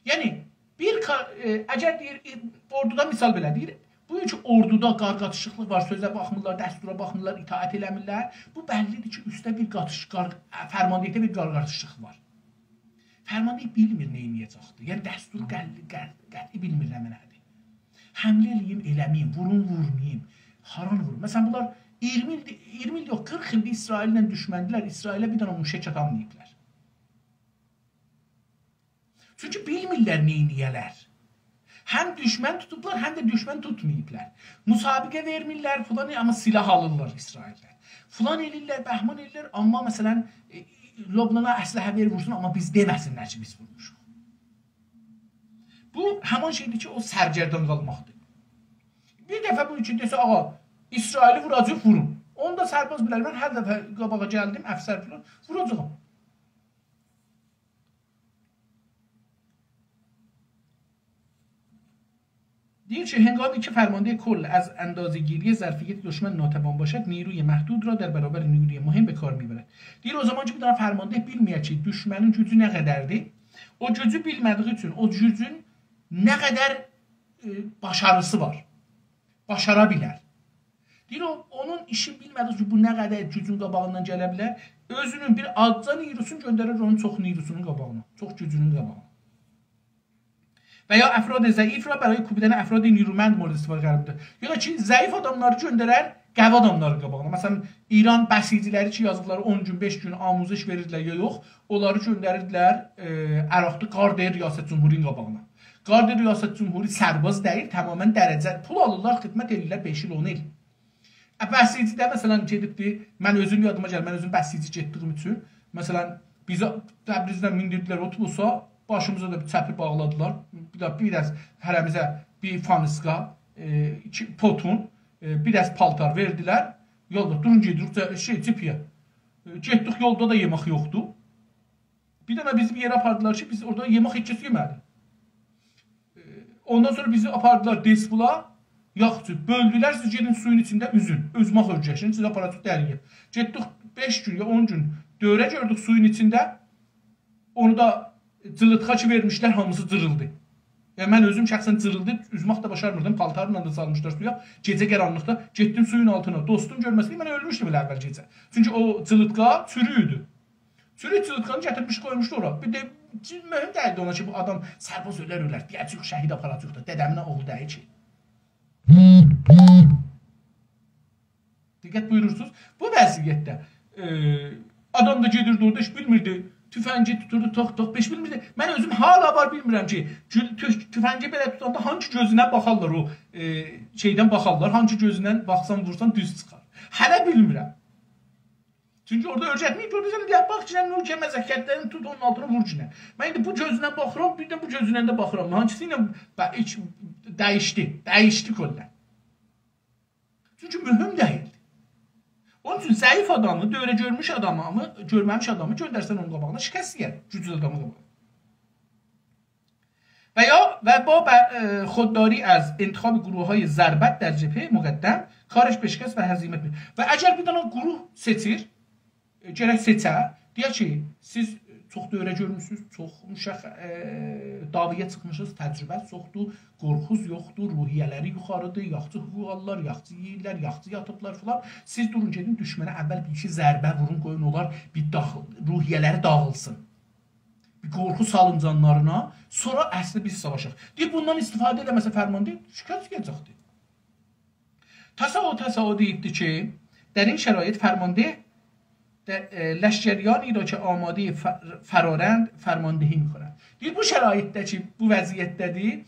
یعنی، بیر کا-، ائ، اگر دئییر، ائ، اوردودا مثال بئله دئییر، بو کی اوردودا قارقاتیشیقلیق وار، سؤزه باخمیرلار، دستورا باخمیرلار، اطاعت ائله‌میرلر، بو بللی‌دیر کی، اوسته بیر قاتیش-، قار-، فرمانده‌لیکده بیر قارقاتیشیق وار. فرمانده بیلمیر نه ائله‌یه‌جکدیر. یعنی دستور قل-، قل-، قطعی بیلمیر نه معنادیر. حمله ائله‌ییم، ائله‌مه‌ییم، ووروم، وورماییم، هاران ووروم. مثلاً، بونلار اییرمی ایل، اییرمی ایل یوخ، قیرخ ایلدیر اسرائیل‌له دوشمندیلر، اسرائیله بیر دنه موشک آتاماییبلار. چونکی بیلمیرلر نه ائله‌یه‌لر. هم دوشمن توتوبلار، هم ده دوشمن توتماییبلار. مسابقه وئرمیرلر، فلان، آمما سلاح آلیرلار اسرائیلدن. فلان ائله‌ییرلر، بهمان ائله‌ییرلر، آمما مثلاً، ائ، لبنانا اسلحه وئر وورسون، آمما بیز دئمه‌سینلر کی، بیز وورموشوق. بو، همان شئیدیر کی، او سرگردان قالماقدیر. بیر دفعه بو اوچون دئسه، «آغا، اسرائیلی ووراجاغیق، وورون.» اوندا سرباز بیلر، من هر دفعه قاباغا گلدیم، افسر فلان، ووراجاغام. دئییر کی، هنگامی که فرمانده کل از اندازه‌گیری ظرفیت دشمن ناتوان باشد، نیروی محدود را در برابر نیروی مهم به کار می‌برد. دئییر، او زامان کی، بیر دنه فرمانده بیلمه‌یه کی، دوشمنین گوجو نه قدردیر، او گوجو بیلمه‌دیگی اوچون او گوجون نه قدر، ائ، باشاریسی وار، باشارا بیلر. دئییر، او، اونون ایشی بیلمه‌دیگی اوچون بو نه قدر گوجون قاباغیندان گله بیلر، اؤزونون بیر آزجا نیروسونو گؤندرر اونون چوخ نیروسونون قاباغینا، چوخ گوجونون قاباغینا. و یا افراد ضعیف را برای کوبیدن افراد نیرومند مورد استفاده قرار می‌ده. یا دا کی، ضعیف آداملاری گؤندرر قوی آداملارین قاباغینا. مثلا، ایران بسیجی‌لری کی، یازیقلاری اون گون، بئش گون آموزش وئریردیلر، یا یوخ، اونلاری گؤندریردیلر، ائ، عراقدا گارد ریاست جمهوری‌نین قاباغینا. گارد ریاست جمهوری سرباز دئییل، تماما درجه، پول آلیرلار، خدمت ائدیرلر بئش ایل، اون ایل. ا، بسیجی ده، مثلا، گئدیبدی، من اؤزوم یادیما گلیر، من اؤزوم بسیجی گئتدیگیم اوچون، مثلا، بیزی تبریزدن میندیردیلر اوتوبوسا، باشیمیزا دا بیر چپی باغلادیلار، بیر ده، بیر ده هره‌میزه بیر فانیسقا، ائ، ایکی پوتون، ائ، بیر ده پالتار وئردیلر، یولدا دورون گئدیریک، جه-، شئی، جبهه‌یه. ائ، گئتدیک، یولدا دا یئمک یوخدور. بیر دنه بیزی بیر یئره آپاردیلار کی، بیز اورادا یئمک هئچ کس یئمه‌دی. ائ، اوندان سونرا بیزی آپاردیلار دئسپولا، یاخشی، بؤلدولر، سیز گئدین سویون ایچینده اوزون، اوزماق اؤیرشین، سیزی آپاراجاق دریایا. گئتدیک بئش گون یا اون گون دوره گؤردوک سویون ایچینده، اونو دا جیلیتقا کی وئرمیشلر، هامیسی جیریلدی. یعنی، من اؤزوم شخصا جیریلدی، اوزمک ده باشارمیردیم، پالتارلا دا سالمیشلار سویا، گئجه قارانلیقدا گئتدیم سویون آلتینا، دوستوم گؤرمه‌سین، من اؤلموشدوم ائله اول گئجه. چونکی او جیلیتقا چورویو ایدی. چورویو جیلیتقانی گتیرمیش قویموشدو اورا. بیر ده، مهم دئییلدی اونا کی، بو آدام سرباز اؤلر، اؤلر. دئیه‌جک، شهید آپاراجاق دا، دده‌مین اوغلو دئییل کی. دقت بویورورسونوز. بو وضعیتده، ائ، آدام دا گئدیردی اورادا، هئچ بیلمیردی. توفنگی توتوردو، توخ، توخ، هئچ بیلمیردی. من اؤزوم حالا وار بیلمیرم کی، گول-، توف-، توفنگی بئله توتاندا هانسی گؤزوندن باخارلار، او، ائ، شئیدن باخارلار، هانسی گؤزوندن باخسان، وورسان، دوز چیخار. هله بیلمیرم. چونکی اورادا اؤیرتمه‌ییب، گؤرورسن، دئیر، باخ، کی، سن نور کمر زکتلرینی توت، اونون آلتینا وور گینه. من ایندی بو گؤزوندن باخیرام، بیر ده بو گؤزوندن ده باخیرام. هانسی ایله با-، هئچ دییشدی، دییشدی کلاً. چونکی مهم دئییلدی. اونون اوچون ضعیف آدامی، دوره گؤرموش آدامی، گؤرمه‌میش آدامی گؤندرسن اونون قاباغینا، شکست یئر، گوجلو آدامین قاباغینا. و یا و با ب-، اه، خودداری از انتخاب گروه‌های ضربت در جبههٔ مقدم کارش به شکست و هزیمت می-، و اگر بیر دنه گروه سئچیر، ائ، گرک سئچه، دئیه کی، سیز چوخ دوره گؤرموسونوز، چوخ مشخ-، ائ، دعوایا چیخمیشسینیز، تجربه‌ز چوخدور، قورخوز یوخدور، روحیه‌لری یوخاریدیر، یاخشی حقوق آلیرلار، یاخشی یئییرلر، یاخشی یاتیبلار فلان. سیز دورون گئدین، دوشمنه اول بیر ایکی ضربه وورون، قویون اونلار بیر داغ-، روحیه‌لری داغیلسین. بیر قورخو سالین جانلارینا، سونرا اصلی بیز ساواشاق. دئییر، بوندان استفاده ائله‌مه‌سه فرمانده، شکست یئیه‌جکدیر. تساعد، تساعد دئییبدی کی، در این شرایط فرمانده، اه، لشکریانی را که آمادهٔ ف-، فرارند فرماندهی می‌کند. دئییر، بو شرایطده کی، بو وضعیتده‌دیر،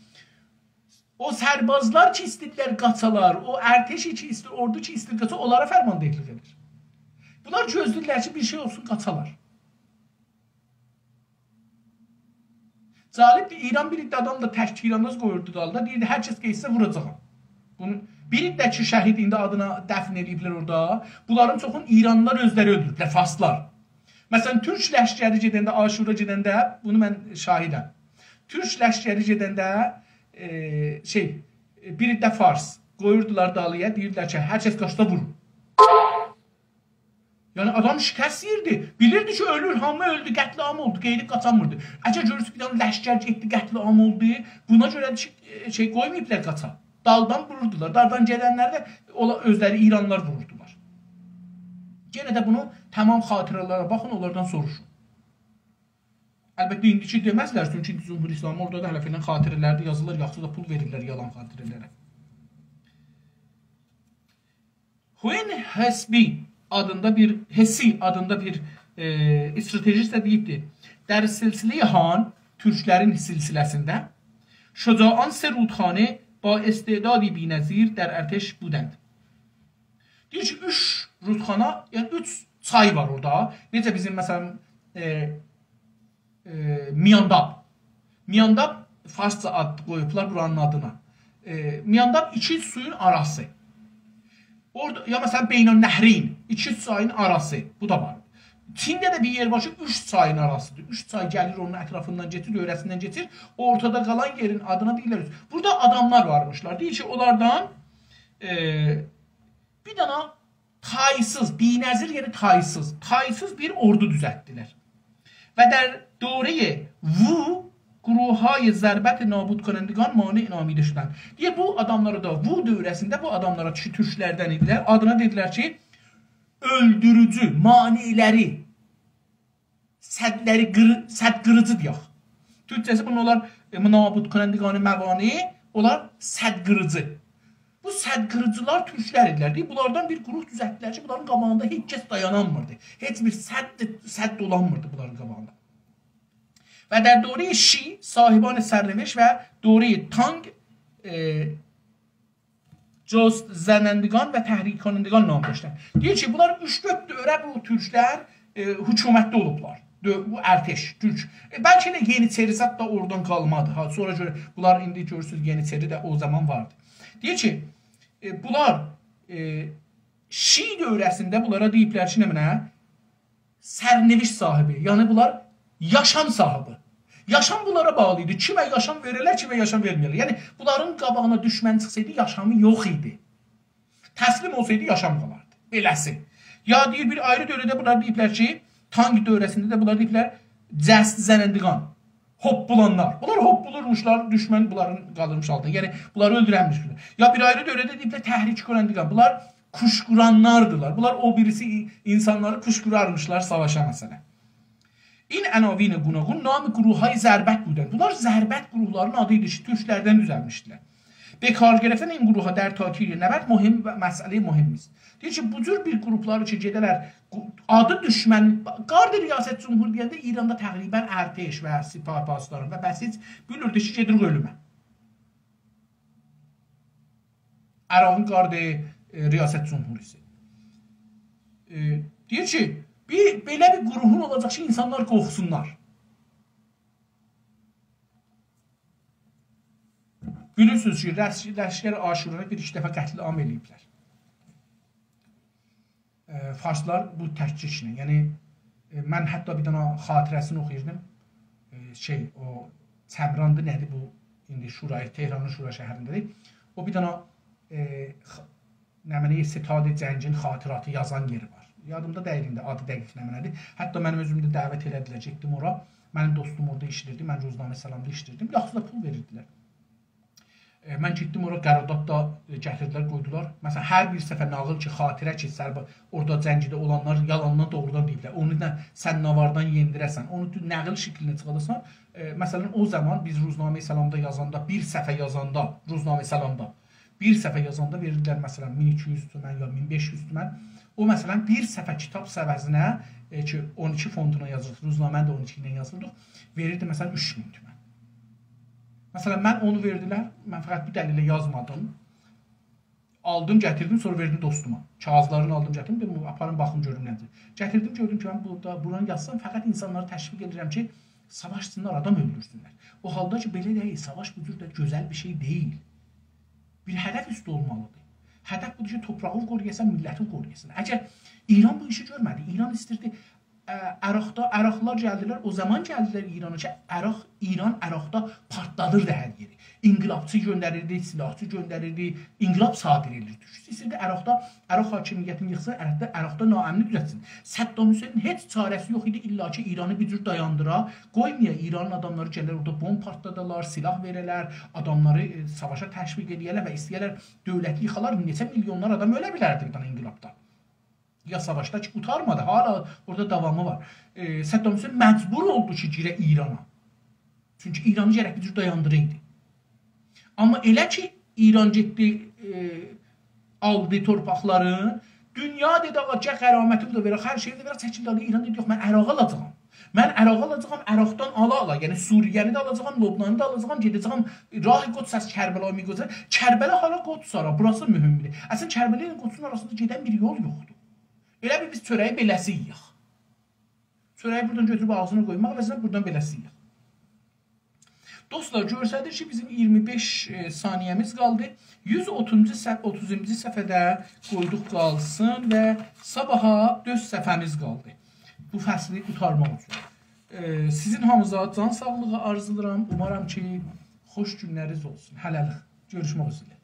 او سربازلار کی ایسته‌ییرلر قاچالار، او ارتش کی ایسته‌ییر، اوردو کی ایسته‌ییر قاچا، اونلارا فرماندهلیک ائدیر. بونلار گؤزله‌ییرلر کی، بیر شئی اولسون، قاچالار. جالبدیر، ایران بیر عده آدام دا تک تیرانداز قویوردو دالدا، دئییردی، هر کس قئچسه ووراجاغام. بونو بیر عده کی شهید ایندی آدینا دفن ائله‌ییبلر اورادا، بونلارین چوخونو ایرانلیلار اؤزلری اؤلدوروبلر، فارسلار. مثلا، تورک لشکری گئدنده، عاشورا گئدنده، بونو من شاهدم. تورک لشکری گئدنده، ائ، شئی، بیر عده فارس قویوردولار دالییا، دئییردیلر کی، هر کس قاچسا وورون. یعنی آدام شکست یئییردی. بیلیردی کی، اؤلور، هامی اؤلدو، قتل‌عام اولدو، غیری قاچانمیردی. اگر گؤرورسونوز، بیر دنه لشکر گئتدی، قتل‌عام اولدو، بونا گؤره کی، ائ، شئی قویماییبلار قاچا. دالدان ووروردولار. دالدان گلنلری ده اولا-، اؤزلری ایرانلیلار ووروردولار. یئنه ده بونو تمام خاطره‌لره باخین، اونلاردان سوروشون. البته، ایندیکی دئمزلر، چونکی ایندی جمهوری اسلامی اورادا دا هله فلان خاطره‌لری ده یازیرلار، یاخشی دا پول وئریرلر یالان خاطره‌لره. هوئن هسبی آدیندا بیر، هسی آدیندا بیر، ائ، استراتژیست ده دئییبدی: «در سلسلهٔ هان، تورکلرین سلسله‌سینده، شجاعان سه رودخانه با استعدادی بی‌نظیر در ارتش بودند.» دئییر کی، اوچ رودخانا، یعنی اوچ چای وار اورادا. نئجه بیزیم، مثلا، ائ، ائ، میانداب. میانداب فارسجا آد قویوبلار بورانین آدینا. ائ، میانداب ایکی سویون آراسی. اورادا، یا مثلا، بین‌النهرین، ایکی چایین آراسی. بو دا وار. چینده ده بیر یئر وار کی، اوچ چایین آراسیدیر. اوچ چای گلیر اونون اطرافیندان کئچیر، دؤوره‌سیندن کئچیر. اورتادا قالان یئرین آدینا دئییرلر اوچ. بورادا آداملار وارمیشلار. دئییر کی، اونلاردان، ائ، بیر دنه تایسیز، بی‌نظیر، یعنی تایسیز، تایسیز بیر اوردو دوزلتدیلر. و در دورهٔ وو گروه‌های ضربت نابود کنندگان مانع نامیده شدند. دئییر، بو آداملارا دا، وو دؤوره‌سینده بو آداملارا کی، تورکلردن ایدیلر، آدینا دئدیلر کی، اؤلدوروجو مانع‌لری، سدلری قیر-، سد قیریجی دئیک. تورکجه‌سی بونو اولار، ائ، نابود کنندگان موانع، اولار سد قیریجی. بو سد قیریجیلار تورکلر ایدیلر. دئییر، بونلاردان بیر گروه دوزلتدیلر کی، بونلارین قاباغیندا هئچ کس دایانانمیردی. هئچ بیر سد، سد اولانمیردی بونلارین قاباغیندا. و در دورهٔ شی، صاحبان سرنوشت و دورهٔ تانگ، ائ، جست زنندگان و تحریک کنندگان نام داشتند. دئییر کی، بونلار اوچ-دؤرد دوره بو تورکلر، ائ، حکومتده اولوبلار. دؤ-، بو ارتش، تورک. ائ، بلکه ده یئنیچری زاد دا اورادان قالمادی. ها، سونرا گؤره، بونلار ایندی گؤرورسونوز، یئنیچری ده او زامان واردی. دئییر کی، ائ، بونلار، ائ، شی دؤوره‌سینده بونلارا دئییبلر کی، نمنه؟ سرنوشت صاحبی، یعنی بونلار یاشام صاحبی. یاشام بونلارا باغلی ایدی. کیمه یاشام وئریرلر، کیمه یاشام وئرمیرلر. یعنی بونلارین قاباغینا دوشمن چیخسایدی، یاشامی یوخ ایدی. تسلیم اولسایدی، یاشام قالاردی. بئله‌سی. یا دئییر، بیر آیری دؤوره‌ده بونلار دئییبلر کی، تانگ دؤوره‌سینده ده بونلار دئییبلر، جست زنندگان. هوپپولانلار. بونلار هوپپولورموشلار، دوشمن بونلارین قالدیرمیش آلتینا. یعنی، بونلاری اؤلدورنمیشلر. یا بیر آیری دؤوره‌ده دئییبلر، تحریک کنندگان. بونلار کوشکورانلاردیلار. بونلار او بیریسی ای-، اینسانلاری کوشکورارمیشلار ساواشا، مثلا. این عناوین گوناگون نام گروه‌های ضربت بودند. بونلار ضربت گروهلارینین آدی ایدی کی، تورکلردن دوزلمیشدیلر. به کار گرفتن این گروه‌ها در تاکید نبرد مهم و مسئلهٔ مهمی است. دئییر کی، بو جور بیر گروپلاری کی، گئده‌لر، گو-، آدی دوشمن، گارد ریاست جمهوری دئینده ایراندا تقریبا ارتش و سپاه پاسداران و بسیج بیلیردی کی، گئدیریک اؤلومه. عراقین گارد، ائ، ریاست جمهوری‌سی. ائ، دئییر کی، بیر، بئله بیر گروهون اولاجاق کی، اینسانلار قورخسونلار. بیلیرسینیز کی، لش-، لشکر عاشوراندا بیر ایکی دفعه قتل‌عام ائله‌ییبلر. ائ، فارسلار بو تکلیکله، یعنی، ائ، من حتی بیر دنه خاطره‌سینی اوخویوردوم. ائ، شئی، او چمراندی، نه‌دیر بو، ایندی شورای، تهرانین شورا شهرینده‌دیر. او بیر دنه، ائ، خ-، نمنه، ستاد جنگین خاطراتی یازان یئری وار. یادیمدا دئییل ایندی آدی دقیق نمنه‌دیر. حتی منیم اؤزومو ده دعوت ائله‌دیلر، گئتدیم اورا. منیم دوستوم اورادا ایشله‌ییردی، من روزنامه سلامدا ایشله‌ییردیم. یاخشی دا پول وئریردیلر. ائ، من گئتدیم اورا، قرارداد دا، ائ، گتیردیلر، قویدولار. مثلا، هر بیر صفحه ناغیل کی، خاطره کی، سربا-، اورادا جنگده اولانلار یالانلا دوغرودان دئییبلر. اونو دا سن ناواردان یئندیره‌سن، اونو دو-، ناغیل شکلینه چیخاداسان. ائ، مثلا، او زامان بیز روزنامه سلامدا یازاندا، بیر صفحه یازاندا، روزنامه سلامدا، بیر صفحه یازاندا وئریردیلر، مثلا، مین ایکی یوز تومن یا مین بئش یوز تومن. او، مثلا، بیر صفحه کیتاب عوضینه، ائ، کی، اون ایکی فونتونا یازیردیق، روزنامه‌نی ده اون ایکی ایله یازیردیق، وئریردی، مثلا، اوچ مین تومن. مثلا، من اونو وئردیلر، من فقط بو دلیله یازمادیم. آلدیم، گتیردیم، سونرا وئردیم دوستوما. کاغیذلارینی آلدیم، گتیردیم، دئدیم، «آپارین، باخین، گؤرون نه‌دیر.» گتیردیم، گؤردوم کی، من بورادا، بورانی یازسام، فقط اینسانلاری تشویق ائدیرم کی، ساواشسینلار، آدام اؤلدورسونلر. او حالدا کی، بئله دئییل، ساواش بو جور ده گؤزل بیر شئی دئییل. بیر هدف اوسته اولمالیدیر. هدف بودور کی، توپراغی قورویاسان، میللتی قورویاسان. اگر ایران بو ایشی گؤرمه‌دی، ایران ایستیردی، ا، عراقدا، عراقلیلار گلدیلر، او زامان گلدیلر ایرانا کی، عراق، ایران عراقدا پارتلادیردی هر یئری. انقلابچی گؤندریردی، سلاحچی گؤندریردی، انقلاب صادر ائدیردی. ایستیردی عراقدا، عراق حاکمیتینی ییخسین، عراقدا، عراقدا ناامنی دوزلتسین. صدام حسین هئچ چاره‌سی یوخ ایدی، الا کی، ایرانی بیر جور دایاندیرا، قویمایا ایرانین آداملاری گلر اورادا بومب پارتلادالار، سلاح وئره‌لر، آداملاری، ائ، ساواشا تشویق ائله‌یه‌لر و ایسته‌یه‌لر دؤولتی ییخالار، نئچه میلیونلار آدام اؤله بیلردی بیر دنه انقلابدا. یا ساواشدا کی، قوتارمادی، حالا اورادا داوامی وار. ائ، صدام حسین مجبور اولدو کی، گیره ایرانا. چونکی ایرانی گرک بیر جور دایاندیرایدی. آمما ائله کی، ایران گئتدی، ائ، آلدی تورپاقلارین، دونیا دئدی، «آغا، گل غرامتینی ده وئرک، هر شئیی ده وئرک.» چکیلدی، ایران دئدی، «یوخ، من عراقی آلاجاغام. من عراقی آلاجاغام، عراقدان آلا-آلا، یعنی سوریه‌نی ده آلاجاغام، لبنانی دا آلاجاغام، گئده‌جه‌یم راه قدس از کربلا می‌گذرم.» کربلا حالا قدس هارا، بوراسی مهم دئییل. اصلا، کربلا ایله قدسون آراسیندا گئدن بیر یول یوخدور. ائله بیل بیز چؤره‌یی بئله‌سی یئیک. چؤره‌یی بورادان گؤتوروب آغزینا قویماق عوضینه بورادان بئله‌سی یئیک. دوستلار، گؤستریر کی، بیزیم اییرمی بئش، ائ، ثانیه‌میز قالدی. یوز اوتوزونجو صف-، اوتوزونجو صفحه‌ده قویدوق قالسین و صاباحا دؤرد صفحه‌میز قالدی. بو فصلی قوتارماق اوچون. ائ، سیزین هامینیزا جان ساغلیغی آرزولاییرام. اومارام کی، خوش گونلرینیز اولسون. هله‌لیک. گؤروشمک اوزره.